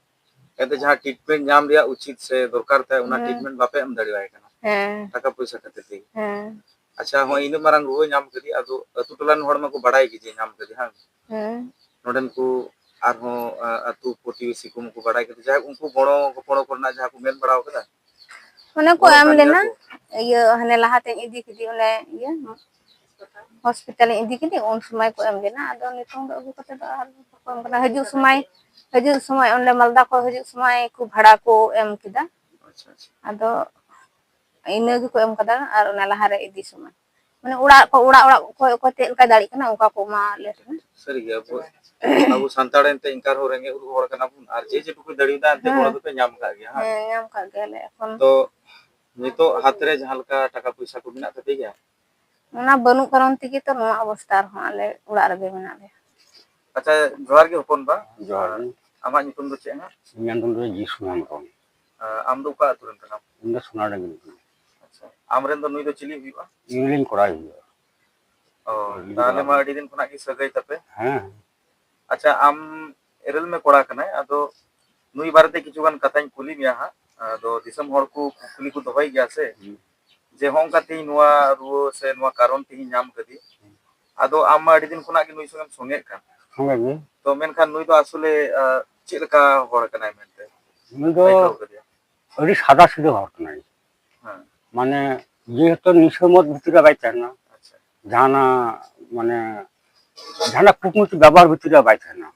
ᱮᱱᱛᱮ ᱡᱟᱦᱟᱸ ᱴᱨᱤᱴᱢᱮᱱᱴ ᱧᱟᱢ ᱨᱮᱭᱟᱜ ᱩᱪᱤᱛ ᱥᱮ ᱫᱚᱨᱠᱟᱨ ᱛᱟᱭ, ᱚᱱᱟ ᱦᱮᱸ᱾ ᱴᱨᱤᱴᱢᱮᱱᱴ ᱵᱟᱯᱮ ᱮᱢ ᱫᱟᱲᱮᱣᱟᱭ ᱠᱟᱱᱟ ᱦᱮᱸ᱾ ᱴᱟᱠᱟ ᱯᱚᱭᱥᱟ ᱠᱷᱟᱹᱛᱤᱨ ᱛᱮᱜᱮ᱾ ᱦᱮᱸ᱾ ᱟᱪᱪᱷᱟ, ᱦᱚᱸ, ᱤᱱᱟᱹᱜ ᱢᱟᱨᱟᱝ ᱨᱩᱣᱟᱹ ᱧᱟᱢ ᱠᱟᱫᱮᱭᱟ, ᱟᱫᱚ ᱟᱹᱛᱩ ᱴᱚᱞᱟ ᱨᱮᱱ ᱦᱚᱲ ᱢᱟᱠᱚ ᱵᱟᱲᱟᱭ ᱜᱮ ᱡᱮ ᱧᱟᱢ ᱠᱟᱫᱮᱭᱟ, ᱦᱟᱝ? ᱦᱮᱸ᱾ ᱱᱚᱰᱮᱱ ᱠᱚ ᱟᱨᱦᱚᱸ, ᱟ, ᱟᱹᱛᱩ ᱯᱨᱚᱛᱤᱵᱮᱥᱤ ᱠᱚ ᱢᱟᱠᱚ ᱵᱟᱲᱟᱭ ᱠᱟᱫᱟ, ᱡᱟᱦᱟᱸᱭ ᱩᱱᱠᱩ ᱜᱚᱲᱚ ᱜᱚᱯᱚᱲᱚ ᱠᱚᱨᱮᱱᱟᱜ ᱡᱟᱦᱟᱸ ᱠᱚ ᱢᱮᱱ ᱵᱟᱲᱟ ᱠᱟᱫᱟ? ᱚᱱᱮ ᱠᱚ ᱜᱚᱲᱚ ᱮᱢ ᱠᱟᱱ ᱜᱮᱭᱟ ᱞᱮᱱᱟ, ᱠᱚ? ᱤᱭᱟᱹ, ᱦᱟᱱᱮ ᱞᱟᱦᱟᱛᱮᱧ ᱤᱫᱤ ᱠᱮᱫᱮ, ᱚᱱᱮ ᱤᱭᱟᱹ, ᱦᱚᱥᱯᱤᱴᱟᱞᱤᱧ ᱤᱫᱤ ᱠᱮᱫᱮ, ᱩᱱ ᱥᱚᱢᱚᱭ ᱠᱚ ᱮᱢ ᱞᱮᱱᱟ᱾ ᱟᱫᱚ ᱱᱤᱛᱚᱝ ᱫᱚ ᱟᱹᱜᱩ ᱠᱟᱛᱮ ᱫᱚ ᱟᱨ ᱵᱟᱠᱚ ᱮᱢ ᱠᱟᱱᱟ᱾ ᱦᱤᱡᱩᱜ ᱥᱚᱢᱚᱭ, ᱦᱤᱡᱩᱜ ᱥᱚᱢᱚᱭ ᱚᱸᱰᱮ ᱢᱟᱞᱫᱟ ᱠᱷᱚᱱ ᱦᱤᱡᱩᱜ ᱥᱚᱢᱚᱭ ᱠᱚ ᱵᱷᱟᱲᱟ ᱠᱚ ᱮᱢ ᱠᱮᱫᱟ᱾ ᱟᱪᱪᱷᱟ, ᱟᱪᱪᱷᱟ᱾ ᱟᱫᱚ ᱤᱱᱟᱹ ᱜᱮᱠᱚ ᱮᱢ ᱠᱟᱫᱟ, ᱟᱨ ᱚᱱᱟ ᱞᱟᱦᱟᱨᱮ ᱤᱫᱤ ᱥᱚᱢᱚᱭ, ᱢᱟᱱᱮ, ᱚᱲᱟᱜ ᱠᱚ, ᱚᱲᱟᱜ, ᱚᱲᱟᱜ ᱚᱠᱚᱭ, ᱚᱠᱚᱭ ᱪᱮᱫ ᱞᱮᱠᱟᱭ ᱫᱟᱲᱮᱭᱟᱜ ᱠᱟᱱᱟ, ᱚᱱᱠᱟ ᱠᱚ ᱮᱢᱟ ᱞᱮ ᱠᱟᱱᱟ᱾ ᱥᱟᱹᱨᱤᱜᱮ, ᱟᱵᱚ, ᱟᱵᱚ ᱥᱟᱱᱛᱟᱲ ᱮᱱᱛᱮ ᱤᱱᱠᱟᱱ ᱦᱚᱲ ᱨᱮᱸᱜᱮᱡ ᱚᱨᱮᱡ ᱦᱚᱲ ᱠᱟᱱᱟ ᱵᱚᱱ, ᱟᱨ ᱡᱮ ᱡᱮᱴᱩᱠᱩ ᱫᱟᱲᱮᱭᱟᱫᱟ ᱮᱱᱛᱮ ᱦᱮᱸ᱾ ᱜᱚᱲᱚ ᱫᱚᱯᱮ ᱧᱟᱢ ᱟᱠᱟᱫ ᱜᱮᱭᱟ, ᱦᱟᱸ? ᱦᱮᱸ, ᱧᱟᱢ ᱟᱠᱟᱫ ᱜᱮᱭᱟᱞᱮ ᱮᱠᱷᱚᱱ᱾ ᱛᱚ, ᱱᱤᱛᱚᱜ ᱦᱟᱛ ᱨᱮ ᱡᱟᱦᱟᱸ ᱞᱮᱠᱟ ᱴᱟᱠᱟ ᱯᱚᱭᱥᱟ ᱠᱚ ᱢᱮᱱᱟᱜ ᱛᱟᱯᱮ ᱜᱮᱭᱟ? ᱚᱱᱟ ᱵᱟᱹᱱᱩᱜ ᱠᱟᱨᱚᱱ ᱛᱮᱜᱮ ᱛᱚ ᱱᱚᱣᱟ ᱚᱵᱚᱥᱛᱟ ᱨᱮᱦᱚᱸ ᱟᱞᱮ ᱚᱲᱟᱜ ᱨᱮᱜᱮ ᱢᱮᱱᱟᱜ ᱞᱮᱭᱟ᱾ ᱟᱪᱪᱷᱟ, ᱡᱚᱦᱟᱨ ᱜᱮ ᱦᱚᱯᱚᱱ ᱵᱟ᱾ ᱡᱚᱦᱟᱨ ᱜᱮ᱾ ᱟᱢᱟᱜ ᱧᱩᱛᱩᱢ ᱫᱚ ᱪᱮᱫ ᱦᱟᱸᱜ? ᱤᱧᱟᱹᱜ ᱧᱩᱛᱩᱢ ᱫᱚ ᱡᱤᱥᱩ ᱦᱮᱢᱵᱨᱚᱢ᱾ ᱟᱢ ᱫᱚ ᱚᱠᱟ ᱟᱹᱛᱩ ᱨᱮᱱ ᱠᱟᱱᱟᱢ? ᱤᱧ ᱫᱚ ᱥᱳᱱᱟᱰᱟᱝᱜᱤ ᱨᱮᱱ ᱠᱟᱹᱱᱟᱹᱧ᱾ ᱟᱪᱪᱷᱟ, ᱟᱢ ᱨᱮᱱ ᱫᱚ ᱱᱩᱭ ᱫᱚ ᱪᱤᱞᱤ ᱦᱩᱭᱩᱜᱼᱟ? ᱤᱧ ᱨᱮᱱ ᱠᱚᱲᱟᱭ ᱦᱩᱭᱩᱜᱼᱟ᱾ ᱚ, ᱤᱧ ᱨᱮᱱ ᱛᱟᱦᱚᱞᱮ ᱠᱚᱲᱟ ᱢᱟ ᱦᱩᱭᱩᱜᱼᱟ᱾ ᱟᱹᱰᱤ ᱫᱤᱱ ᱠᱷᱚᱱᱟᱜ ᱜᱮ ᱥᱟᱹᱜᱟᱹᱭ ᱛᱟᱯᱮ᱾ ᱦᱮᱸ᱾ ᱟᱪᱪᱷᱟ, ᱟᱢ ᱮᱨᱮᱞ ᱢᱮ ᱠᱚᱲᱟ ᱠᱟᱱᱟᱭ, ᱟᱫᱚ ᱱᱩᱭ ᱵᱟᱨᱮᱛᱮ ᱠᱤᱪᱷᱩ ᱜᱟᱱ ᱠᱟᱛᱷᱟᱧ ᱠᱩᱞᱤ ᱢᱮᱭᱟ ᱦᱟᱸᱜ᱾ ᱟᱫᱚ ᱫᱤᱥᱚᱢ ᱦᱚᱲ ᱠᱚ ᱠᱩᱠᱞᱤ ᱠᱚ ᱫᱚᱦᱚᱭ ᱜᱮᱭᱟ ᱥᱮ, ᱦᱩᱸ᱾ ᱡᱮ ᱦᱚᱸᱜᱼᱚᱝᱠᱟ ᱛᱮᱦᱤᱧ ᱱᱚᱣᱟ ᱨᱩᱣᱟᱹ ᱥᱮ ᱱᱚᱣᱟ ᱠᱟᱨᱚᱱ ᱛᱮᱦᱤᱧ ᱧᱟᱢ ᱠᱟᱫᱮ᱾ ᱦᱩᱸ᱾ ᱟᱫᱚ ᱟᱢ ᱢᱟ ᱟᱹᱰᱤ ᱫᱤᱱ ᱠᱷᱚᱱᱟᱜ ᱜᱮ ᱱᱩᱭ ᱥᱚᱸᱜᱮᱢ ᱥᱚᱸᱜᱮᱜ ᱠᱟᱱ᱾ ᱥᱚᱸᱜᱮ ᱜᱮ᱾ ᱛᱚ ᱢᱮᱱᱠᱷᱟᱱ ᱱᱩᱭ ᱫᱚ ᱟᱥᱚᱞᱮ, ᱟᱸ, ᱪᱮᱫ ᱞᱮᱠᱟ ᱦᱚᱲ ᱠᱟᱱᱟᱭ ᱢᱮᱱᱛᱮ ᱱᱩᱭ ᱫᱚ ᱟᱹᱭᱠᱟᱹᱣ ᱠᱟᱫᱮᱭᱟ? ᱟᱹᱰᱤ ᱥᱟᱫᱟ ᱥᱤᱫᱟᱹ ᱦᱚᱲ ᱠᱟᱱᱟᱭ᱾ ᱦᱮᱸ᱾ ᱢᱟᱱᱮ ᱡᱮᱦᱮᱛᱩ ᱱᱤᱥᱟᱹ ᱢᱚᱫ ᱵᱷᱤᱛᱤᱨ ᱨᱮ ᱵᱟᱭ ᱛᱟᱦᱮᱱᱟ᱾ ᱟᱪᱪᱷᱟ᱾ ᱡᱟᱦᱟᱱᱟᱜ ᱢᱟᱱᱮ ᱡᱟᱦᱟᱱᱟᱜ ᱠᱩᱴᱱᱤᱛᱤ ᱵᱮᱵᱚᱦᱟᱨ ᱵᱷᱤᱛᱤᱨ ᱨᱮ ᱵᱟᱭ ᱛᱟᱦᱮᱱᱟ᱾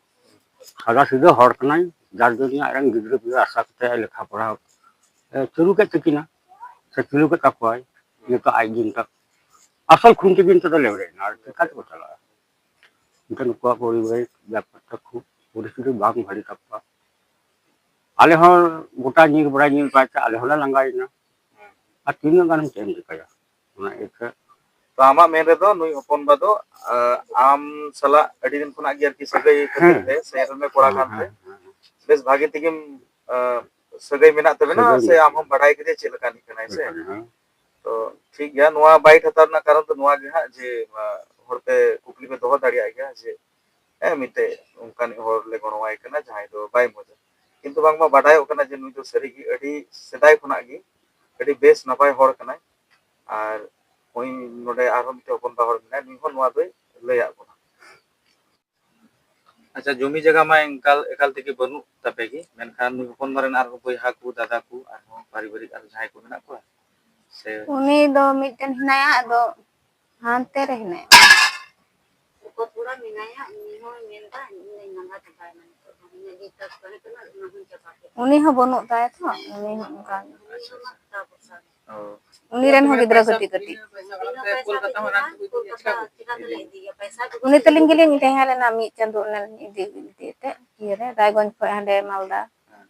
ᱥᱟᱫᱟ ᱥᱤᱫᱟᱹ ᱦᱚᱲ ᱠᱟᱱᱟᱭ, ᱡᱟᱨ ᱡᱚᱱᱱᱚ ᱟᱡᱨᱮᱱ ᱜᱤᱫᱽᱨᱟᱹ ᱯᱤᱫᱽᱨᱟᱹ ᱟᱥᱟ ᱠᱟᱛᱮ ᱞᱮᱠᱷᱟ ᱯᱚᱲᱦᱟᱣ ᱮ ᱪᱟᱹᱞᱩ ᱠᱮᱫ ᱛᱟᱹᱠᱤᱱᱟ, ᱥᱮ ᱪᱟᱹᱞᱩ ᱠᱮᱫ ᱛᱟᱠᱚᱣᱟᱭ᱾ ᱱᱤᱛᱚᱜ ᱟᱡ ᱜᱮ ᱱᱤᱛᱚᱜ ᱟᱥᱚᱞ ᱠᱷᱩᱱᱴᱤ ᱜᱮ ᱱᱤᱛᱚᱜ ᱫᱚ ᱞᱮᱣᱲᱟᱭᱮᱱᱟ, ᱟᱨ ᱪᱤᱠᱟᱹ ᱛᱮᱠᱚ ᱪᱟᱞᱟᱜᱼᱟ? ᱮᱱᱠᱷᱟᱱ ᱱᱩᱠᱩᱣᱟᱜ ᱯᱚᱨᱤᱵᱟᱨᱤᱠ ᱵᱮᱯᱟᱨ ᱛᱮ ᱠᱷᱩᱵ ᱯᱚᱨᱤᱥᱛᱷᱤᱛᱤ ᱵᱟᱝ ᱵᱷᱟᱹᱜᱤ ᱛᱟᱠᱚᱣᱟ᱾ ᱟᱞᱮ ᱦᱚᱸ ᱜᱚᱴᱟ ᱧᱤᱨ ᱵᱟᱲᱟᱭ, ᱧᱤᱨ ᱵᱟᱲᱟᱭ ᱛᱮ ᱟᱞᱮ ᱦᱚᱸᱞᱮ ᱞᱟᱸᱜᱟᱭᱮᱱᱟ᱾ ᱟᱨ ᱛᱤᱱᱟᱹᱜ ᱜᱟᱱᱮᱢ ᱪᱮᱫ ᱮᱢ ᱪᱤᱠᱟᱹᱭᱟ? ᱚᱱᱟ ᱤᱭᱟᱹᱛᱮ ᱛᱚ ᱟᱢᱟᱜ ᱢᱮᱱ ᱨᱮᱫᱚ ᱱᱩᱭ ᱦᱚᱯᱚᱱ ᱵᱟ ᱫᱚ, ᱟᱸ, ᱟᱢ ᱥᱟᱞᱟᱜ ᱟᱹᱰᱤ ᱫᱤᱱ ᱠᱷᱚᱱᱟᱜ ᱜᱮ ᱟᱨᱠᱤ ᱥᱟᱹᱜᱟᱹᱭ ᱠᱷᱟᱹᱛᱤᱨ ᱦᱮᱸ᱾ ᱛᱮ ᱥᱮ ᱮᱨᱮᱞ ᱢᱮ ᱠᱚᱲᱟ ᱦᱮᱸ, ᱠᱟᱱᱛᱮ ᱦᱮᱸ, ᱦᱮᱸ, ᱦᱮᱸ᱾ ᱵᱮᱥ ᱵᱷᱟᱜᱮ ᱛᱮᱜᱮᱢ, ᱟᱸ, ᱥᱟᱹᱜᱟᱹᱭ ᱢᱮᱱᱟᱜ ᱛᱟᱵᱮᱱᱟ ᱥᱟᱹᱜᱟᱹᱭ ᱥᱮ ᱢᱮᱱᱟᱜ ᱟᱢ ᱦᱚᱸᱢ ᱛᱟᱵᱮᱱᱟ᱾ ᱵᱟᱰᱟᱭ ᱠᱮᱫᱮᱭᱟ ᱪᱮᱫ ᱞᱮᱠᱟᱱᱤᱡ ᱠᱟᱱᱟᱭ ᱥᱮ? ᱦᱮᱸ, ᱦᱮᱸ᱾ ᱛᱚ ᱴᱷᱤᱠ ᱜᱮᱭᱟ, ᱱᱚᱣᱟ ᱵᱟᱭᱤᱴ ᱦᱟᱛᱟᱣ ᱨᱮᱱᱟᱜ ᱠᱟᱨᱚᱱ ᱫᱚ ᱱᱚᱣᱟ ᱜᱮ ᱦᱟᱸᱜ ᱡᱮ, ᱟᱸ, ᱦᱚᱲ ᱯᱮ ᱠᱩᱠᱞᱤ ᱯᱮ ᱫᱚᱦᱚ ᱫᱟᱲᱮᱭᱟᱜ ᱜᱮᱭᱟ ᱡᱮ, ᱦᱮᱸ, ᱢᱤᱫᱴᱮᱡ ᱚᱱᱠᱟᱱᱤᱡ ᱦᱚᱲ ᱞᱮ ᱜᱚᱲᱚᱣᱟᱭ ᱠᱟᱱᱟ ᱡᱟᱦᱟᱸᱭ ᱫᱚ ᱵᱟᱭ ᱢᱚᱡᱟ᱾ ᱠᱤᱱᱛᱩ ᱵᱟᱝᱢᱟ ᱵᱟᱰᱟᱭᱚᱜ ᱠᱟᱱᱟ ᱡᱮ ᱱᱩᱭ ᱫᱚ ᱥᱟᱹᱨᱤᱜᱮ ᱟᱹᱰᱤ ᱥᱮᱫᱟᱭ ᱠᱷᱚᱱᱟᱜ ᱜᱮ ᱟᱹᱰᱤ ᱵᱮᱥ ᱱᱟᱯᱟᱭ ᱦᱚᱲ ᱠᱟᱱᱟᱭ᱾ ᱟᱨ ᱩᱱᱤ ᱱᱚᱰᱮ ᱟᱨᱦᱚᱸ ᱢᱤᱫᱴᱮᱡ ᱦᱚᱯᱚᱱ ᱵᱟ ᱦᱚᱲ ᱢᱮᱱᱟᱭᱟ, ᱱᱩᱭ ᱦᱚᱸ ᱱᱚᱣᱟ ᱫᱚᱭ ᱞᱟᱹᱭᱟᱫ ᱵᱚᱱᱟ᱾ ᱟᱪᱪᱷᱟ, ᱡᱚᱢᱤ ᱡᱟᱭᱜᱟ ᱢᱟ ᱮᱠᱟᱞ, ᱮᱠᱟᱞ ᱛᱮᱜᱮ ᱵᱟᱹᱱᱩᱜ ᱛᱟᱯᱮ ᱜᱮ, ᱢᱮᱱᱠᱷᱟᱱ ᱱᱩᱭ ᱦᱚᱯᱚᱱ ᱵᱟ ᱨᱮᱱ ᱟᱨᱦᱚᱸ ᱵᱚᱭᱦᱟ ᱠᱚ, ᱫᱟᱫᱟ ᱠᱚ, ᱟᱨᱦᱚᱸ ᱯᱟᱨᱤᱵᱟᱨᱤᱠ ᱟᱨ ᱡᱟᱦᱟᱸᱭ ᱠᱚ ᱢᱮᱱᱟᱜ ᱠᱚᱣᱟ? ᱥᱮ ᱩᱱᱤ ᱫᱚ ᱢᱤᱫᱴᱮᱱ ᱦᱮᱱᱟᱭᱟ, ᱟᱫᱚ ᱦᱟᱱᱛᱮ ᱨᱮ ᱦᱮᱱᱟᱭᱟ᱾ ᱚᱠᱚᱭ ᱠᱚᱲᱟ ᱢᱮᱱᱟᱭᱟ, ᱩᱱᱤ ᱦᱚᱸᱭ ᱢᱮᱱᱫᱟ, ᱤᱧ ᱫᱚᱧ ᱞᱟᱸᱜᱟ ᱪᱟᱵᱟᱭᱮᱱᱟ ᱱᱤᱛᱚᱜ ᱫᱚ᱾ ᱤᱧᱟᱹᱜ ᱡᱮ ᱪᱟᱥ ᱛᱟᱦᱮᱸ ᱠᱟᱱᱟ, ᱚᱱᱟ ᱦᱚᱸᱧ ᱪᱟᱵᱟ ᱠᱮᱫᱟ᱾ ᱩᱱᱤ ᱦᱚᱸ ᱵᱟᱹᱱᱩᱜ ᱛᱟᱭᱟ ᱛᱚ, ᱩᱱᱤ ᱦᱚᱸ ᱚᱱᱠᱟ ᱜᱮ᱾ ᱩᱱᱤ ᱢᱟ ᱛᱟᱯᱚᱥᱟ ᱜᱮ᱾ ᱚ᱾ ᱩᱱᱤ ᱨᱮᱱ ᱦᱚᱸ ᱜᱤᱫᱽᱨᱟᱹ ᱠᱟᱹᱴᱤᱡ ᱠᱟᱹᱴᱤᱡ᱾ ᱯᱚᱭᱥᱟ ᱠᱚᱞᱠᱟᱛᱟ ᱦᱚᱸ ᱨᱟᱱ ᱠᱚ ᱤᱫᱤᱭᱟ, ᱪᱤᱠᱟ ᱠᱚ ᱤᱫᱤᱭᱟ? ᱩᱱᱤ ᱛᱟᱹᱞᱤᱧ ᱜᱮᱞᱤᱧ ᱛᱟᱦᱮᱸ ᱞᱮᱱᱟ ᱢᱤᱫ ᱪᱟᱸᱫᱳ, ᱚᱱᱟ ᱞᱤᱧ ᱤᱫᱤ, ᱤᱫᱤ ᱛᱮ ᱤᱭᱟᱹ ᱨᱮ, ᱨᱟᱭᱜᱚᱸᱡᱽ ᱠᱷᱚᱱ ᱦᱟᱸᱰᱮ ᱢᱟᱞᱫᱟ᱾ ᱦᱮᱸ᱾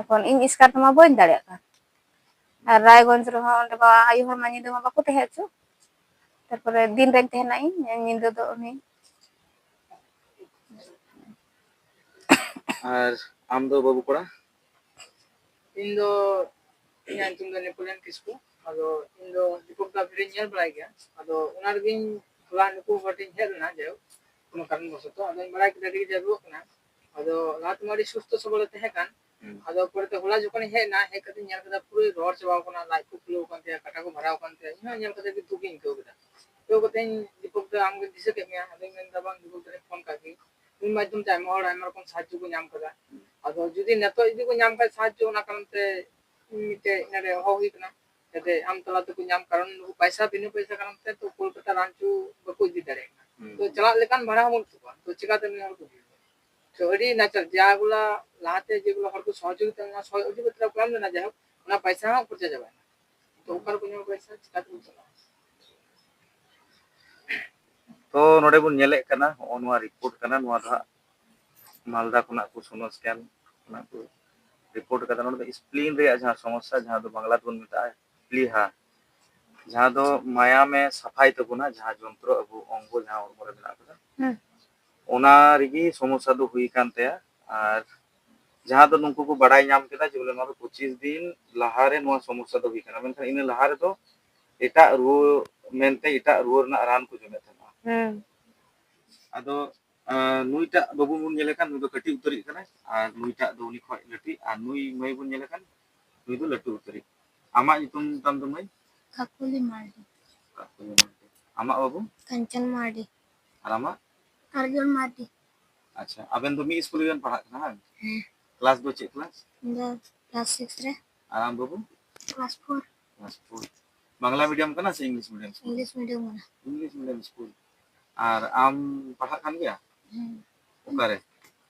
ᱮᱠᱷᱚᱱ ᱤᱧ ᱮᱥᱠᱟᱨ ᱛᱮᱢᱟ ᱵᱟᱹᱧ ᱫᱟᱲᱮᱭᱟᱜ ᱠᱟᱱ᱾ ᱟᱨ ᱨᱟᱭᱜᱚᱸᱡᱽ ᱨᱮᱦᱚᱸ ᱚᱸᱰᱮ ᱢᱟ ᱟᱭᱳ ᱦᱚᱲ ᱢᱟ ᱧᱤᱫᱟᱹ ᱢᱟ ᱵᱟᱠᱚ ᱛᱟᱦᱮᱸ ᱦᱚᱪᱚ᱾ ᱛᱟᱨᱯᱚᱨᱮ ᱫᱤᱱ ᱨᱮᱧ ᱛᱟᱦᱮᱱᱟ ᱤᱧ, ᱧᱤᱫᱟᱹ ᱫᱚ ᱩᱱᱤ᱾ ᱟᱨ ᱟᱢ ᱫᱚ ᱵᱟᱹᱵᱩ ᱠᱚᱲᱟ? ᱤᱧ ᱫᱚ, ᱤᱧᱟᱹᱜ ᱧᱩᱛᱩᱢ ᱫᱚ ᱱᱮᱯᱳᱞᱤᱭᱚᱱ ᱠᱤᱥᱠᱩ᱾ ᱟᱫᱚ ᱤᱧ ᱫᱚ ᱫᱤᱯᱚᱠ ᱫᱟ ᱵᱷᱤᱰᱤᱭᱳᱧ ᱧᱮᱞ ᱵᱟᱲᱟᱭ ᱜᱮᱭᱟ᱾ ᱟᱫᱚ ᱚᱱᱟ ᱨᱮᱜᱮᱧ ᱦᱚᱞᱟ ᱱᱩᱠᱩ ᱠᱟᱹᱴᱤᱡ ᱤᱧ ᱦᱮᱡ ᱞᱮᱱᱟ, ᱡᱟᱭᱦᱳᱠ, ᱠᱳᱱᱳ ᱠᱟᱨᱚᱱ ᱵᱚᱥᱚᱛᱚ᱾ ᱟᱫᱚᱧ ᱵᱟᱲᱟᱭ ᱠᱮᱫᱟ ᱟᱹᱰᱤ ᱜᱮ ᱡᱟᱹᱨᱩᱲᱚᱜ ᱠᱟᱱᱟ᱾ ᱟᱫᱚ ᱞᱟᱦᱟ ᱛᱮᱢᱟ ᱟᱹᱰᱤ ᱥᱩᱥᱛᱷᱚ ᱥᱚᱵᱚᱞᱮ ᱛᱟᱦᱮᱸ ᱠᱟᱱ᱾ ᱦᱩᱸ᱾ ᱟᱫᱚ ᱯᱚᱨᱮᱛᱮ ᱦᱚᱞᱟ ᱡᱚᱠᱷᱚᱱᱤᱧ ᱦᱮᱡ ᱮᱱᱟ, ᱦᱮᱡ ᱠᱟᱛᱮᱧ ᱧᱮᱞ ᱠᱮᱫᱟ ᱯᱩᱨᱟᱹᱭ ᱨᱚᱦᱚᱲ ᱪᱟᱵᱟᱣ ᱠᱟᱱᱟ, ᱞᱟᱡ ᱠᱚ ᱯᱷᱩᱞᱟᱹᱣ ᱠᱟᱱ ᱛᱟᱭᱟ, ᱠᱟᱴᱟ ᱠᱚ ᱵᱷᱟᱨᱟᱣ ᱠᱟᱱ ᱛᱟᱭᱟ᱾ ᱤᱧ ᱦᱚᱸ ᱧᱮᱞ ᱠᱟᱛᱮ ᱟᱹᱰᱤ ᱫᱩᱠ ᱤᱧ ᱟᱹᱭᱠᱟᱹᱣ ᱠᱮᱫᱟ᱾ ᱟᱹᱭᱠᱟᱹᱣ ᱠᱟᱛᱮᱧ ᱫᱤᱯᱚᱠ ᱫᱟ ᱟᱢᱜᱮ ᱫᱤᱥᱟᱹ ᱠᱮᱫ ᱢᱮᱭᱟ, ᱟᱫᱚᱧ ᱢᱮᱱᱫᱟ ᱵᱟᱝ ᱫᱤᱯᱚᱠ ᱫᱟᱨᱮᱧ ᱯᱷᱳᱱ ᱠᱟᱜ ᱜᱮ᱾ ᱩᱱᱤ ᱢᱟᱫᱽᱫᱷᱚᱢ ᱛᱮ ᱟᱭᱢᱟ ᱦᱚᱲ ᱟᱭᱢᱟ ᱨᱚᱠᱚᱢ ᱥᱟᱦᱟᱡᱽᱡᱚ ᱠᱚ ᱧᱟᱢ ᱠᱟᱫᱟ᱾ ᱟᱫᱚ ᱡᱩᱫᱤ ᱱᱤᱛᱚᱜ ᱡᱩᱫᱤ ᱠᱚ ᱧᱟᱢ ᱠᱷᱟᱡ ᱥᱟᱦᱟᱡᱽᱡᱚ, ᱚᱱᱟ ᱠᱟᱨᱚᱱ ᱛᱮ ᱢᱤᱫᱴᱮᱡ ᱱᱚᱰᱮ ᱦᱚᱦᱚ ᱦᱩᱭ ᱠᱟᱱᱟ, ᱡᱟᱛᱮ ᱟᱢ ᱛᱟᱞᱟ ᱛᱮᱠᱚ ᱧᱟᱢ, ᱠᱟᱨᱚᱱ ᱱᱩᱠᱩ ᱯᱟᱭᱥᱟ, ᱵᱤᱱᱟᱹ ᱯᱟᱭᱥᱟ ᱠᱟᱨᱚᱱ ᱛᱮ ᱛᱚ ᱠᱳᱞᱠᱟᱛᱟ ᱨᱟᱱᱪᱩ ᱵᱟᱠᱚ ᱤᱫᱤ ᱫᱟᱲᱮᱭᱟᱜ ᱠᱟᱱᱟ᱾ ᱦᱩᱸ᱾ ᱛᱚ ᱪᱟᱞᱟᱜ ᱞᱮᱠᱟᱱ ᱵᱷᱟᱲᱟ ᱦᱚᱸ ᱵᱟᱹᱱᱩᱜ ᱛᱟᱠᱚᱣᱟ, ᱛᱚ ᱪᱤᱠᱟᱛᱮ ᱱᱩᱭ ᱦᱚᱲ ᱠᱚ ᱤᱫᱤᱭᱮᱭᱟ? ᱛᱚ ᱟᱹᱰᱤ ᱱᱟᱪᱟᱨ, ᱡᱟᱜᱩᱞᱟ ᱞᱟᱦᱟᱛᱮ ᱡᱮᱜᱩᱞᱟ ᱦᱚᱲ ᱠᱚ ᱥᱚᱦᱚᱡᱳᱜᱤᱛᱟ ᱞᱮᱱᱟ, ᱥᱚᱦᱚᱡᱳᱜᱤᱛᱟ ᱠᱚ ᱮᱢ ᱞᱮᱱᱟ, ᱡᱟᱭᱦᱳᱠ, ᱚᱱᱟ ᱯᱟᱭᱥᱟ ᱦᱚᱸ ᱠᱷᱚᱨᱪᱟ ᱪᱟᱵᱟᱭᱮᱱᱟ᱾ ᱛᱚ ᱚᱠᱟ ᱨᱮᱠᱚ ᱧᱟᱢᱟ ᱯᱟᱭᱥᱟ, ᱪᱤᱠᱟᱛᱮ ᱠᱚ ᱪᱟᱞᱟᱜᱼᱟ? ᱛᱚ ᱱᱚᱰᱮ ᱵᱚᱱ ᱧᱮᱞᱮᱫ ᱠᱟᱱᱟ, ᱦᱚᱸᱜᱼᱚ ᱱᱚᱣᱟ ᱨᱤᱯᱳᱨᱴ ᱠᱟᱱᱟ, ᱱᱚᱣᱟ ᱫᱚ ᱦᱟᱸᱜ ᱢᱟᱞᱫᱟ ᱠᱷᱚᱱᱟᱜ ᱠᱚ ᱥᱳᱱᱳ ᱥᱠᱮᱱ ᱠᱷᱚᱱᱟᱜ ᱠᱚ ᱨᱤᱯᱳᱨᱴ ᱠᱟᱫᱟ᱾ ᱱᱚᱰᱮ ᱫᱚ ᱥᱯᱞᱤᱱ ᱨᱮᱭᱟᱜ ᱡᱟᱦᱟᱸ ᱥᱚᱢᱚᱥᱥᱟ, ᱡᱟᱦᱟᱸ ᱫᱚ ᱵᱟᱝᱞᱟ ᱛᱮᱵᱚᱱ ᱢᱮᱛᱟᱜᱼᱟ ᱯᱞᱤᱦᱟ, ᱡᱟᱦᱟᱸ ᱫᱚ ᱢᱟᱭᱟᱢᱮ ᱥᱟᱯᱷᱟᱭ ᱛᱟᱵᱚᱱᱟ, ᱡᱟᱦᱟᱸ ᱡᱚᱱᱛᱨᱚ ᱟᱵᱚ ᱚᱝᱜᱚ ᱡᱟᱦᱟᱸ ᱦᱚᱲᱢᱚ ᱨᱮ ᱢᱮᱱᱟᱜ ᱟᱠᱟᱫᱟ, ᱦᱩᱸ᱾ ᱚᱱᱟ ᱨᱮᱜᱮ ᱥᱚᱢᱚᱥᱥᱟ ᱫᱚ ᱦᱩᱭ ᱠᱟᱱ ᱛᱟᱭᱟ᱾ ᱟᱨ ᱡᱟᱦᱟᱸ ᱫᱚ ᱱᱩᱠᱩ ᱠᱚ ᱵᱟᱲᱟᱭ ᱧᱟᱢ ᱠᱮᱫᱟ ᱡᱮ ᱵᱚᱞᱮ ᱱᱚᱣᱟ ᱫᱚ ᱯᱚᱸᱪᱤᱥ ᱫᱤᱱ ᱞᱟᱦᱟᱨᱮ ᱱᱚᱣᱟ ᱥᱚᱢᱚᱥᱥᱟ ᱫᱚ ᱦᱩᱭ ᱠᱟᱱᱟ, ᱢᱮᱱᱠᱷᱟᱱ ᱤᱱᱟᱹ ᱞᱟᱦᱟ ᱨᱮᱫᱚ ᱮᱴᱟᱜ ᱨᱩᱣᱟᱹ ᱢᱮᱱᱛᱮ ᱮᱴᱟᱜ ᱨᱩᱣᱟᱹ ᱨᱮᱱᱟᱜ ᱨᱟᱱ ᱠᱚ ᱡᱚᱢᱮᱫ ᱛᱟᱦᱮᱱᱟ᱾ ᱦᱩᱸ᱾ ᱟᱫᱚ, ᱟᱸ, ᱱᱩᱭᱴᱟᱜ ᱵᱟᱹᱵᱩ ᱵᱚᱱ ᱧᱮᱞᱮ ᱠᱟᱱ, ᱱᱩᱭ ᱫᱚ ᱠᱟᱹᱴᱤᱡ ᱩᱛᱟᱹᱨᱤᱡ ᱠᱟᱱᱟᱭ, ᱟᱨ ᱱᱩᱭᱴᱟᱜ ᱫᱚ ᱩᱱᱤ ᱠᱷᱚᱡ ᱞᱟᱹᱴᱩᱭᱤᱡ, ᱟᱨ ᱱᱩᱭ ᱢᱟᱹᱭ ᱵᱚᱱ ᱧᱮᱞᱮ ᱠᱟᱱ, ᱱᱩᱭ ᱫᱚ ᱞᱟᱹᱴᱩ ᱩᱛᱟᱹᱨᱤᱡ᱾ ᱟᱢᱟᱜ ᱧᱩᱛᱩᱢ ᱛᱟᱢ ᱫᱚ ᱢᱟᱹᱭ? ᱠᱟᱠᱩᱞᱤ ᱢᱟᱨᱰᱤ᱾ ᱠᱟᱠᱩᱞᱤ ᱢᱟᱨᱰᱤ᱾ ᱟᱢᱟᱜ ᱵᱟᱹᱵᱩ? ᱠᱟᱧᱪᱚᱱ ᱢᱟᱨᱰᱤ᱾ ᱟᱨ ᱟᱢᱟᱜ? ᱟᱨᱡᱚᱱ ᱢᱟᱨᱰᱤ᱾ ᱟᱪᱪᱷᱟ, ᱟᱵᱮᱱ ᱫᱚ ᱢᱤᱫ ᱥᱠᱩᱞ ᱨᱮᱵᱮᱱ ᱯᱟᱲᱦᱟᱜ ᱠᱟᱱᱟ, ᱵᱟᱝ? ᱦᱮᱸ᱾ ᱠᱞᱟᱥ ᱫᱚ ᱪᱮᱫ ᱠᱞᱟᱥ? ᱤᱧ ᱫᱚ ᱠᱞᱟᱥ ᱥᱤᱠᱥ ᱨᱮ᱾ ᱟᱨ ᱟᱢ ᱵᱟᱹᱵᱩ? Class four. Class four. Bangla medium ᱠᱟᱱᱟ ᱥᱮ English medium school? English medium ᱠᱟᱱᱟ᱾ English medium school. ᱟᱨ ᱟᱢ ᱯᱟᱲᱦᱟᱜ ᱠᱟᱱ ᱜᱮᱭᱟ? ᱦᱮᱸ᱾ ᱚᱠᱟᱨᱮ?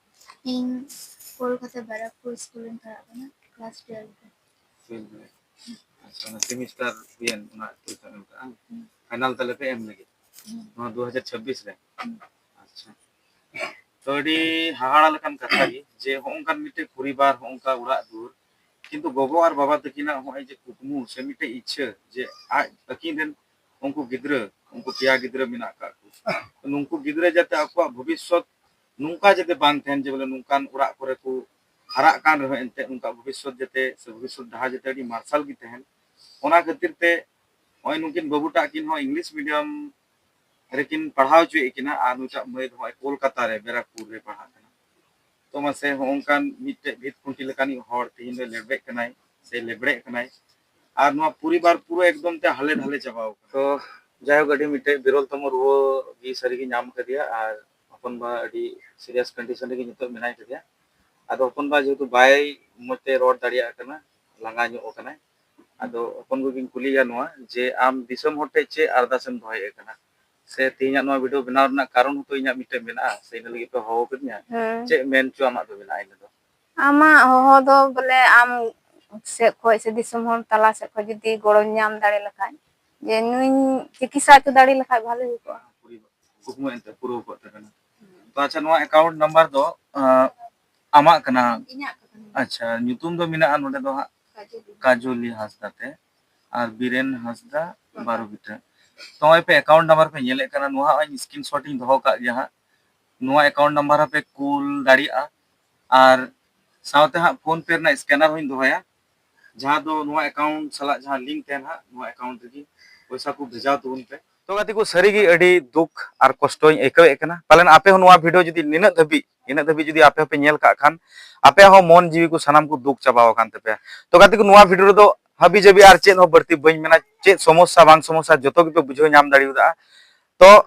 ᱤᱧ ᱠᱳᱞᱠᱟᱛᱟ ᱵᱟᱨᱟᱠᱯᱩᱨ ᱥᱠᱩᱞ ᱨᱤᱧ ᱯᱟᱲᱦᱟᱜ ᱠᱟᱱᱟ, ᱠᱞᱟᱥ ᱴᱩᱭᱮᱞᱵᱷ ᱨᱮ᱾ ᱴᱩᱭᱮᱞᱵᱷ ᱨᱮ᱾ ᱟᱪᱪᱷᱟ, ᱚᱱᱟ ᱥᱮᱢᱤᱥᱴᱟᱨ ᱦᱩᱭᱮᱱ, ᱚᱱᱟ ᱯᱚᱨᱤᱠᱠᱷᱟ ᱮᱢ ᱠᱟᱜᱼᱟ? ᱦᱮᱸ᱾ ᱯᱷᱟᱭᱱᱟᱞ ᱛᱟᱦᱞᱮ ᱯᱮ ᱮᱢ ᱞᱟᱹᱜᱤᱫ? ᱦᱮᱸ᱾ ᱱᱚᱣᱟ ᱫᱩ ᱦᱟᱡᱟᱨ ᱪᱷᱟᱵᱵᱤᱥ ᱨᱮ? ᱦᱮᱸ᱾ ᱟᱪᱪᱷᱟ᱾ ᱛᱚ ᱟᱹᱰᱤ ᱦᱟᱦᱟᱲᱟ ᱞᱮᱠᱟᱱ ᱠᱟᱛᱷᱟ ᱜᱮ ᱡᱮ ᱦᱚᱸᱜᱼᱚ ᱱᱚᱝᱠᱟᱱ ᱢᱤᱫᱴᱮᱡ ᱯᱚᱨᱤᱵᱟᱨ, ᱦᱚᱸᱜᱼᱚ ᱱᱚᱝᱠᱟ ᱚᱲᱟᱜ ᱫᱩᱣᱟᱹᱨ, ᱠᱤᱱᱛᱩ ᱜᱚᱜᱚ ᱟᱨ ᱵᱟᱵᱟ ᱛᱟᱹᱠᱤᱱᱟᱜ ᱦᱚᱸᱜᱼᱚᱭ ᱡᱮ ᱠᱩᱠᱢᱩ ᱥᱮ ᱢᱤᱫᱴᱮᱡ ᱤᱪᱪᱷᱟᱹ ᱡᱮ ᱟᱡ ᱟᱹᱠᱤᱱ ᱨᱮᱱ ᱩᱱᱠᱩ ᱜᱤᱫᱽᱨᱟᱹ, ᱩᱱᱠᱩ ᱯᱮᱭᱟ ᱜᱤᱫᱽᱨᱟᱹ ᱢᱮᱱᱟᱜ ᱟᱠᱟᱫ ᱠᱚ, ᱱᱩᱠᱩ ᱜᱤᱫᱽᱨᱟᱹ ᱡᱟᱛᱮ ᱟᱠᱚᱣᱟᱜ ᱵᱷᱚᱵᱤᱥᱥᱚᱛ ᱱᱚᱝᱠᱟ ᱡᱟᱛᱮ ᱵᱟᱝ ᱛᱟᱦᱮᱱ, ᱡᱮ ᱵᱚᱞᱮ ᱱᱚᱝᱠᱟᱱ ᱚᱲᱟᱜ ᱠᱚᱨᱮ ᱠᱚ ᱦᱟᱨᱟᱜ ᱠᱟᱱ ᱨᱮᱦᱚᱸ ᱮᱱᱛᱮ ᱱᱚᱝᱠᱟ ᱵᱷᱚᱵᱤᱥᱥᱚᱛ ᱡᱟᱛᱮ ᱥᱮ ᱵᱷᱚᱵᱤᱥᱥᱚᱛ ᱰᱟᱦᱟᱨ ᱡᱟᱛᱮ ᱟᱹᱰᱤ ᱢᱟᱨᱥᱟᱞ ᱜᱮ ᱛᱟᱦᱮᱱ᱾ ᱚᱱᱟ ᱠᱷᱟᱹᱛᱤᱨ ᱛᱮ ᱱᱚᱜᱼᱚᱭ ᱱᱩᱠᱤᱱ ᱵᱟᱹᱵᱩᱴᱟᱜ ᱠᱤᱱ ᱦᱚᱸ ᱤᱝᱞᱤᱥ ᱢᱤᱰᱤᱭᱟᱢ ᱨᱮᱠᱤᱱ ᱯᱟᱲᱦᱟᱣ ᱦᱚᱪᱚᱭᱮᱫ ᱠᱤᱱᱟ ᱟᱨ ᱱᱩᱭᱴᱟᱜ ᱢᱟᱹᱭ ᱫᱚ ᱱᱚᱜᱼᱚᱭ ᱠᱳᱞᱠᱟᱛᱟ ᱨᱮ ᱵᱮᱨᱟᱠᱯᱩᱨ ᱨᱮ ᱯᱟᱲᱦᱟᱜ ᱠᱟᱱᱟ᱾ ᱛᱚ ᱢᱟᱥᱮ ᱦᱚᱸᱜᱼᱚ ᱱᱚᱝᱠᱟᱱ ᱢᱤᱫᱴᱮᱡ ᱵᱷᱤᱛ ᱠᱷᱩᱱᱴᱤ ᱞᱮᱠᱟᱱᱤᱡ ᱦᱚᱲ ᱛᱮᱦᱮᱧ ᱫᱚᱭ ᱞᱮᱵᱲᱮᱜ ᱠᱟᱱᱟᱭ ᱥᱮ ᱞᱮᱵᱲᱮᱜ ᱠᱟᱱᱟᱭ ᱟᱨ ᱱᱚᱣᱟ ᱯᱚᱨᱤᱵᱟᱨ ᱯᱩᱨᱟᱹ ᱮᱠᱫᱚᱢ ᱛᱮ ᱦᱟᱞᱮ ᱰᱷᱟᱞᱮ ᱪᱟᱵᱟᱣ ᱠᱟᱱᱟ᱾ ᱛᱚ ᱡᱟᱭᱦᱳᱠ, ᱟᱹᱰᱤ ᱢᱤᱫᱴᱮᱡ ᱵᱤᱨᱚᱞ ᱛᱚᱢᱚ ᱨᱩᱣᱟᱹ ᱜᱮ ᱥᱟᱹᱨᱤ ᱜᱮ ᱧᱟᱢ ᱠᱟᱫᱮᱭᱟ ᱟᱨ ᱦᱚᱯᱚᱱ ᱵᱟ ᱟᱹᱰᱤ ᱥᱤᱨᱤᱭᱟᱥ ᱠᱚᱱᱰᱤᱥᱚᱱ ᱨᱮᱜᱮ ᱱᱤᱛᱚᱜ ᱢᱮᱱᱟᱭ ᱠᱟᱫᱮᱭᱟ᱾ ᱟᱫᱚ ᱦᱚᱯᱚᱱ ᱵᱟ ᱡᱮᱦᱮᱛᱩ ᱵᱟᱭ ᱢᱚᱡᱽ ᱛᱮ ᱨᱚᱲ ᱫᱟᱲᱮᱭᱟᱜ ᱠᱟᱱᱟ, ᱞᱟᱸᱜᱟ ᱧᱚᱜ ᱠᱟᱱᱟᱭ, ᱟᱫᱚ ᱦᱚᱯᱚᱱ ᱜᱚ ᱜᱤᱧ ᱠᱩᱞᱤᱭᱟ ᱱᱚᱣᱟ ᱡᱮ ᱟᱢ ᱫᱤᱥᱚᱢ ᱦᱚᱲ ᱴᱷᱮᱡ ᱪᱮᱫ ᱟᱨᱫᱟᱥ ᱮᱢ ᱫᱚᱦᱚᱭᱮᱫ ᱠᱟᱱᱟ? ᱥᱮ ᱛᱮᱦᱮᱧᱟᱜ ᱱᱚᱣᱟ ᱵᱷᱤᱰᱤᱭᱳ ᱵᱮᱱᱟᱣ ᱨᱮᱱᱟᱜ ᱠᱟᱨᱚᱱ ᱦᱚᱸᱛᱚ ᱤᱧᱟᱜ ᱢᱤᱫᱴᱮᱱ ᱢᱮᱱᱟᱜᱼᱟ, ᱥᱮ ᱤᱱᱟᱹ ᱞᱟᱹᱜᱤᱫ ᱯᱮ ᱦᱚᱦᱚ ᱟᱠᱟᱫᱤᱧᱟ? ᱦᱮᱸ᱾ ᱪᱮᱫ ᱢᱮᱱ ᱪᱚ ᱟᱢᱟᱜ ᱫᱚ ᱢᱮᱱᱟᱜᱼᱟ ᱤᱱᱟᱹ ᱫᱚ? ᱟᱢᱟᱜ ᱦᱚᱦᱚ ᱫᱚ ᱵᱚᱞᱮ ᱟᱢ ᱥᱮᱫ ᱠᱷᱚᱡ ᱥᱮ ᱫᱤᱥᱚᱢ ᱦᱚᱲ ᱛᱟᱞᱟ ᱥᱮᱫ ᱠᱷᱚᱡ ᱡᱩᱫᱤ ᱜᱚᱲᱚᱧ ᱧᱟᱢ ᱫᱟᱲᱮ ᱞᱮᱠᱷᱟᱡ, ᱡᱮ ᱱᱩᱭᱧ ᱪᱤᱠᱤᱛᱥᱟ ᱦᱚᱪᱚ ᱫᱟᱲᱮ ᱞᱮᱠᱷᱟᱡ ᱵᱷᱟᱞᱮ ᱦᱩᱭ ᱠᱚᱜᱼᱟ᱾ ᱠᱩᱠᱢᱩ ᱮᱱᱛᱮ ᱯᱩᱨᱟᱹᱣ ᱠᱚᱜ ᱛᱟᱵᱮᱱᱟ᱾ ᱛᱚ ᱟᱪᱪᱷᱟ, ᱱᱚᱣᱟ ᱮᱠᱟᱣᱩᱱᱴ ᱱᱟᱢᱵᱟᱨ ᱫᱚ, ᱟᱸ, ᱟᱢᱟᱜ ᱠᱟᱱᱟ? ᱤᱧᱟᱜ ᱠᱟᱱᱟ᱾ ᱟᱪᱪᱷᱟ, ᱧᱩᱛᱩᱢ ᱫᱚ ᱢᱮᱱᱟᱜᱼᱟ ᱱᱚᱰᱮ ᱫᱚ ᱦᱟᱸᱜ ᱠᱟᱡᱚᱞᱤ᱾ ᱠᱟᱡᱚᱞᱤ ᱦᱟᱸᱥᱫᱟ ᱛᱮ ᱟᱨ ᱵᱤᱨᱮᱱ ᱦᱟᱸᱥᱫᱟ ᱵᱟᱨᱚ ᱵᱤᱴᱟᱹ᱾ ᱛᱚ ᱱᱚᱜᱼᱚᱭ ᱯᱮ ᱮᱠᱟᱣᱩᱱᱴ ᱱᱟᱢᱵᱟᱨ ᱯᱮ ᱧᱮᱞᱮᱫ ᱠᱟᱱᱟ, ᱱᱚᱣᱟ ᱦᱚᱸ ᱤᱧ ᱥᱠᱨᱤᱱᱥᱚᱴ ᱤᱧ ᱫᱚᱦᱚ ᱠᱟᱜ ᱜᱮᱭᱟ ᱦᱟᱸᱜ᱾ ᱱᱚᱣᱟ ᱮᱠᱟᱣᱩᱱᱴ ᱱᱟᱢᱵᱟᱨ ᱦᱚᱸᱯᱮ ᱠᱩᱞ ᱫᱟᱲᱮᱭᱟᱜᱼᱟ ᱟᱨ ᱥᱟᱶᱛᱮ ᱦᱟᱸᱜ ᱯᱷᱳᱱ ᱯᱮ ᱨᱮᱱᱟᱜ ᱥᱠᱮᱱᱟᱨ ᱦᱚᱸᱧ ᱫᱚᱦᱚᱭᱟ, ᱡᱟᱦᱟᱸ ᱫᱚ ᱱᱚᱣᱟ ᱮᱠᱟᱣᱩᱱᱴ ᱥᱟᱞᱟᱜ ᱡᱟᱦᱟᱸ ᱞᱤᱝᱠ ᱛᱟᱦᱮᱱᱟ ᱦᱟᱸᱜ, ᱱᱚᱣᱟ ᱮᱠᱟᱣᱩᱱᱴ ᱨᱮᱜᱮ ᱯᱚᱭᱥᱟ ᱠᱚ ᱵᱷᱮᱡᱟ ᱛᱟᱵᱚᱱ ᱯᱮ᱾ ᱛᱚ ᱜᱟᱛᱮ ᱠᱚ, ᱥᱟᱹᱨᱤᱜᱮ ᱟᱹᱰᱤ ᱫᱩᱠ ᱟᱨ ᱠᱚᱥᱴᱚᱧ ᱟᱹᱭᱠᱟᱹᱣᱮᱫ ᱠᱟᱱᱟ᱾ ᱯᱟᱞᱮᱱ ᱟᱯᱮ ᱦᱚᱸ ᱱᱚᱣᱟ ᱵᱷᱤᱰᱤᱭᱳ ᱡᱩᱫᱤ ᱱᱤᱱᱟᱹᱜ ᱫᱷᱟᱹᱵᱤᱡ, ᱤᱱᱟᱹᱜ ᱫᱷᱟᱹᱵᱤᱡ ᱡᱩᱫᱤ ᱟᱯᱮ ᱦᱚᱸᱯᱮ ᱧᱮᱞ ᱠᱟᱜ ᱠᱷᱟᱱ, ᱟᱯᱮᱭᱟᱜ ᱦᱚᱸ ᱢᱚᱱ ᱡᱤᱣᱤ ᱠᱚ ᱥᱟᱱᱟᱢ ᱠᱚ ᱫᱩᱠ ᱪᱟᱵᱟᱣ ᱟᱠᱟᱱ ᱛᱟᱯᱮᱭᱟ᱾ ᱛᱚ ᱜᱟᱛᱮ ᱠᱚ, ᱱᱚᱣᱟ ᱵᱷᱤᱰᱤᱭᱳ ᱨᱮᱫᱚ ᱦᱟᱹᱵᱤ ᱡᱟᱹᱵᱤ ᱟᱨ ᱪᱮᱫ ᱦᱚᱸ ᱵᱟᱹᱲᱛᱤ ᱵᱟᱹᱧ ᱢᱮᱱᱟ, ᱪᱮᱫ ᱥᱚᱢᱚᱥᱥᱟ ᱵᱟᱝ ᱥᱚᱢᱚᱥᱥᱟ ᱡᱚᱛᱚ ᱜᱮᱯᱮ ᱵᱩᱡᱷᱟᱹᱣ ᱧᱟᱢ ᱫᱟᱲᱮᱭᱟᱫᱟ᱾ ᱛᱚ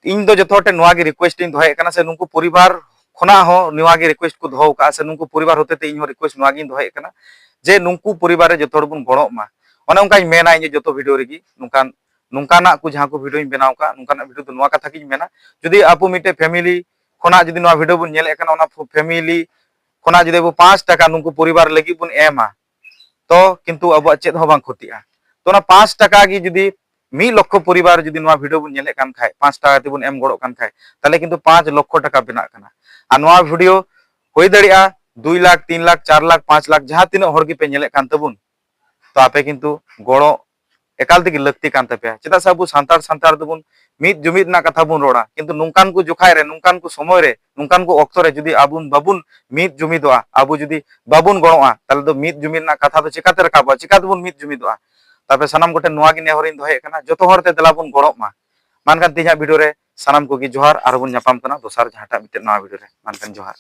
ᱤᱧ ᱫᱚ ᱡᱚᱛᱚ ᱦᱚᱲ ᱴᱷᱮᱱ ᱱᱚᱣᱟ ᱜᱮ ᱨᱤᱠᱩᱭᱮᱥᱴ ᱤᱧ ᱫᱚᱦᱚᱭᱮᱫ ᱠᱟᱱᱟ, ᱥᱮ ᱱᱩᱠᱩ ᱯᱚᱨᱤᱵᱟᱨ ᱠᱷᱚᱱᱟᱜ ᱦᱚᱸ ᱱᱚᱣᱟ ᱜᱮ ᱨᱤᱠᱩᱭᱮᱥᱴ ᱠᱚ ᱫᱚᱦᱚ ᱟᱠᱟᱫᱼᱟ, ᱥᱮ ᱱᱩᱠᱩ ᱯᱚᱨᱤᱵᱟᱨ ᱦᱚᱛᱮᱛᱮ ᱤᱧ ᱦᱚᱸ ᱨᱤᱠᱩᱭᱮᱥᱴ ᱱᱚᱣᱟ ᱜᱤᱧ ᱫᱚᱦᱚᱭᱮᱫ ᱠᱟᱱᱟ ᱡᱮ ᱱᱩᱠᱩ ᱯᱚᱨᱤᱵᱟᱨ ᱨᱮ ᱡᱚᱛᱚ ᱦᱚᱲ ᱵᱚᱱ ᱜᱚᱲᱚᱜ ᱢᱟ᱾ ᱚᱱᱮ ᱚᱱᱠᱟᱧ ᱢᱮᱱᱟ ᱤᱧ ᱡᱚᱛᱚ ᱵᱷᱤᱰᱤᱭᱳ ᱨᱮᱜᱮ, ᱱᱚᱝᱠᱟᱱ, ᱱᱚᱝᱠᱟᱱᱟᱜ ᱠᱚ ᱡᱟᱦᱟᱸ ᱠᱚ ᱵᱷᱤᱰᱤᱭᱳᱧ ᱵᱮᱱᱟᱣ ᱟᱠᱟᱫ, ᱱᱚᱝᱠᱟᱱᱟᱜ ᱵᱷᱤᱰᱤᱭᱳ ᱫᱚ ᱱᱚᱣᱟ ᱠᱟᱛᱷᱟ ᱜᱤᱧ ᱢᱮᱱᱟ, ᱡᱩᱫᱤ ᱟᱵᱚ ᱢᱤᱫᱴᱮᱡ ᱯᱷᱮᱢᱤᱞᱤ ᱠᱷᱚᱱᱟᱜ ᱡᱩᱫᱤ ᱱᱚᱣᱟ ᱵᱷᱤᱰᱤᱭᱳ ᱵᱚᱱ ᱧᱮᱞᱮᱫ ᱠᱟᱱᱟ, ᱚᱱᱟ ᱯᱷᱮᱢᱤᱞᱤ ᱠᱷᱚᱱᱟᱜ ᱡᱩᱫᱤ ᱟᱵᱚ ᱯᱟᱸᱪ ᱴᱟᱠᱟ ᱱᱩᱠᱩ ᱯᱚᱨᱤᱵᱟᱨ ᱞᱟᱹᱜᱤᱫ ᱵᱚᱱ ᱮᱢᱟ, ᱛᱚ ᱠᱤᱱᱛᱩ ᱟᱵᱚᱣᱟᱜ ᱪᱮᱫ ᱦᱚᱸ ᱵᱟᱝ ᱠᱷᱚᱛᱤᱜᱼᱟ᱾ ᱛᱚ ᱚᱱᱟ ᱯᱟᱸᱪ ᱴᱟᱠᱟ ᱜᱮ ᱡᱩᱫᱤ ᱢᱤᱫ ᱞᱚᱠᱷᱚ ᱯᱚᱨᱤᱵᱟᱨ ᱡᱩᱫᱤ ᱱᱚᱣᱟ ᱵᱷᱤᱰᱤᱭᱳ ᱵᱚᱱ ᱧᱮᱞᱮᱫ ᱠᱟᱱ ᱠᱷᱟᱡ, ᱯᱟᱸᱪ ᱴᱟᱠᱟ ᱛᱮᱵᱚᱱ ᱮᱢ ᱜᱚᱲᱚᱜ ᱠᱟᱱ ᱠᱷᱟᱡ, ᱛᱟᱦᱚᱞᱮ ᱠᱤᱱᱛᱩ ᱯᱟᱸᱪ ᱞᱚᱠᱷᱚ ᱴᱟᱠᱟ ᱵᱮᱱᱟᱜ ᱠᱟᱱᱟ᱾ ᱟᱨ ᱱᱚᱣᱟ ᱵᱷᱤᱰᱤᱭᱳ ᱦᱩᱭ ᱫᱟᱲᱮᱭᱟᱜᱼᱟ ᱫᱩᱭ ᱞᱟᱠᱷ, ᱛᱤᱱ ᱞᱟᱠᱷ, ᱪᱟᱨ ᱞᱟᱠᱷ, ᱯᱟᱸᱪ ᱞᱟᱠᱷ, ᱡᱟᱦᱟᱸ ᱛᱤᱱᱟᱹᱜ ᱦᱚᱲ ᱜᱮᱯᱮ ᱧᱮᱞᱮᱫ ᱠᱟᱱ ᱛᱟᱵᱚᱱ, ᱛᱚ ᱟᱯᱮ ᱠᱤᱱᱛᱩ ᱜᱚᱲᱚ ᱮᱠᱟᱞ ᱛᱮᱜᱮ ᱞᱟᱹᱠᱛᱤ ᱠᱟᱱ ᱛᱟᱯᱮᱭᱟ᱾ ᱪᱮᱫᱟᱜ ᱥᱮ ᱟᱵᱚ ᱥᱟᱱᱛᱟᱲ, ᱥᱟᱱᱛᱟᱲ ᱫᱚᱵᱚᱱ ᱢᱤᱫ ᱡᱩᱢᱤᱫ ᱨᱮᱱᱟᱜ ᱠᱟᱛᱷᱟ ᱵᱚᱱ ᱨᱚᱲᱟ, ᱠᱤᱱᱛᱩ ᱱᱚᱝᱠᱟᱱ ᱠᱚ ᱡᱚᱠᱷᱟᱭ ᱨᱮ, ᱱᱚᱝᱠᱟᱱ ᱠᱚ ᱥᱚᱢᱚᱭ ᱨᱮ, ᱱᱚᱝᱠᱟᱱ ᱠᱚ ᱚᱠᱛᱚ ᱨᱮ ᱡᱩᱫᱤ ᱟᱵᱚ ᱵᱟᱵᱚᱱ ᱢᱤᱫ ᱡᱩᱢᱤᱫᱚᱜᱼᱟ, ᱟᱵᱚ ᱡᱩᱫᱤ ᱵᱟᱵᱚᱱ ᱜᱚᱲᱚᱜᱼᱟ, ᱛᱟᱦᱚᱞᱮ ᱫᱚ ᱢᱤᱫ ᱡᱩᱢᱤᱫ ᱨᱮᱱᱟᱜ ᱠᱟᱛᱷᱟ ᱫᱚ ᱪᱤᱠᱟᱛᱮ ᱨᱟᱠᱟᱵᱚᱜᱼᱟ? ᱪᱤᱠᱟ ᱛᱮᱵᱚᱱ ᱢᱤᱫ ᱡᱩᱢᱤᱫᱚᱜᱼᱟ? ᱛᱟᱯᱮ ᱥᱟᱱᱟᱢ ᱠᱚᱴᱷᱮᱱ ᱱᱚᱣᱟ ᱜᱮ ᱱᱮᱦᱚᱨᱤᱧ ᱫᱚᱦᱚᱭᱮᱫ ᱠᱟᱱᱟ, ᱡᱚᱛᱚ ᱦᱚᱲ ᱛᱮ ᱫᱮᱞᱟ ᱵᱚᱱ ᱜᱚᱲᱚᱜ ᱢᱟ᱾ ᱢᱟ ᱮᱱᱠᱷᱟᱱ ᱛᱮᱦᱮᱧᱟᱜ video ᱨᱮ ᱥᱟᱱᱟᱢ ᱠᱚᱜᱮ ᱡᱚᱦᱟᱨ, ᱟᱨᱦᱚᱸ ᱵᱚᱱ ᱧᱟᱯᱟᱢ ᱠᱟᱱᱟ ᱫᱚᱥᱟᱨ ᱡᱟᱦᱟᱸᱴᱟᱜ ᱢᱤᱫᱴᱮᱱ ᱱᱟᱣᱟ video ᱨᱮ᱾ ᱢᱟ ᱮᱱᱠᱷᱟᱱ ᱡᱚᱦᱟᱨ᱾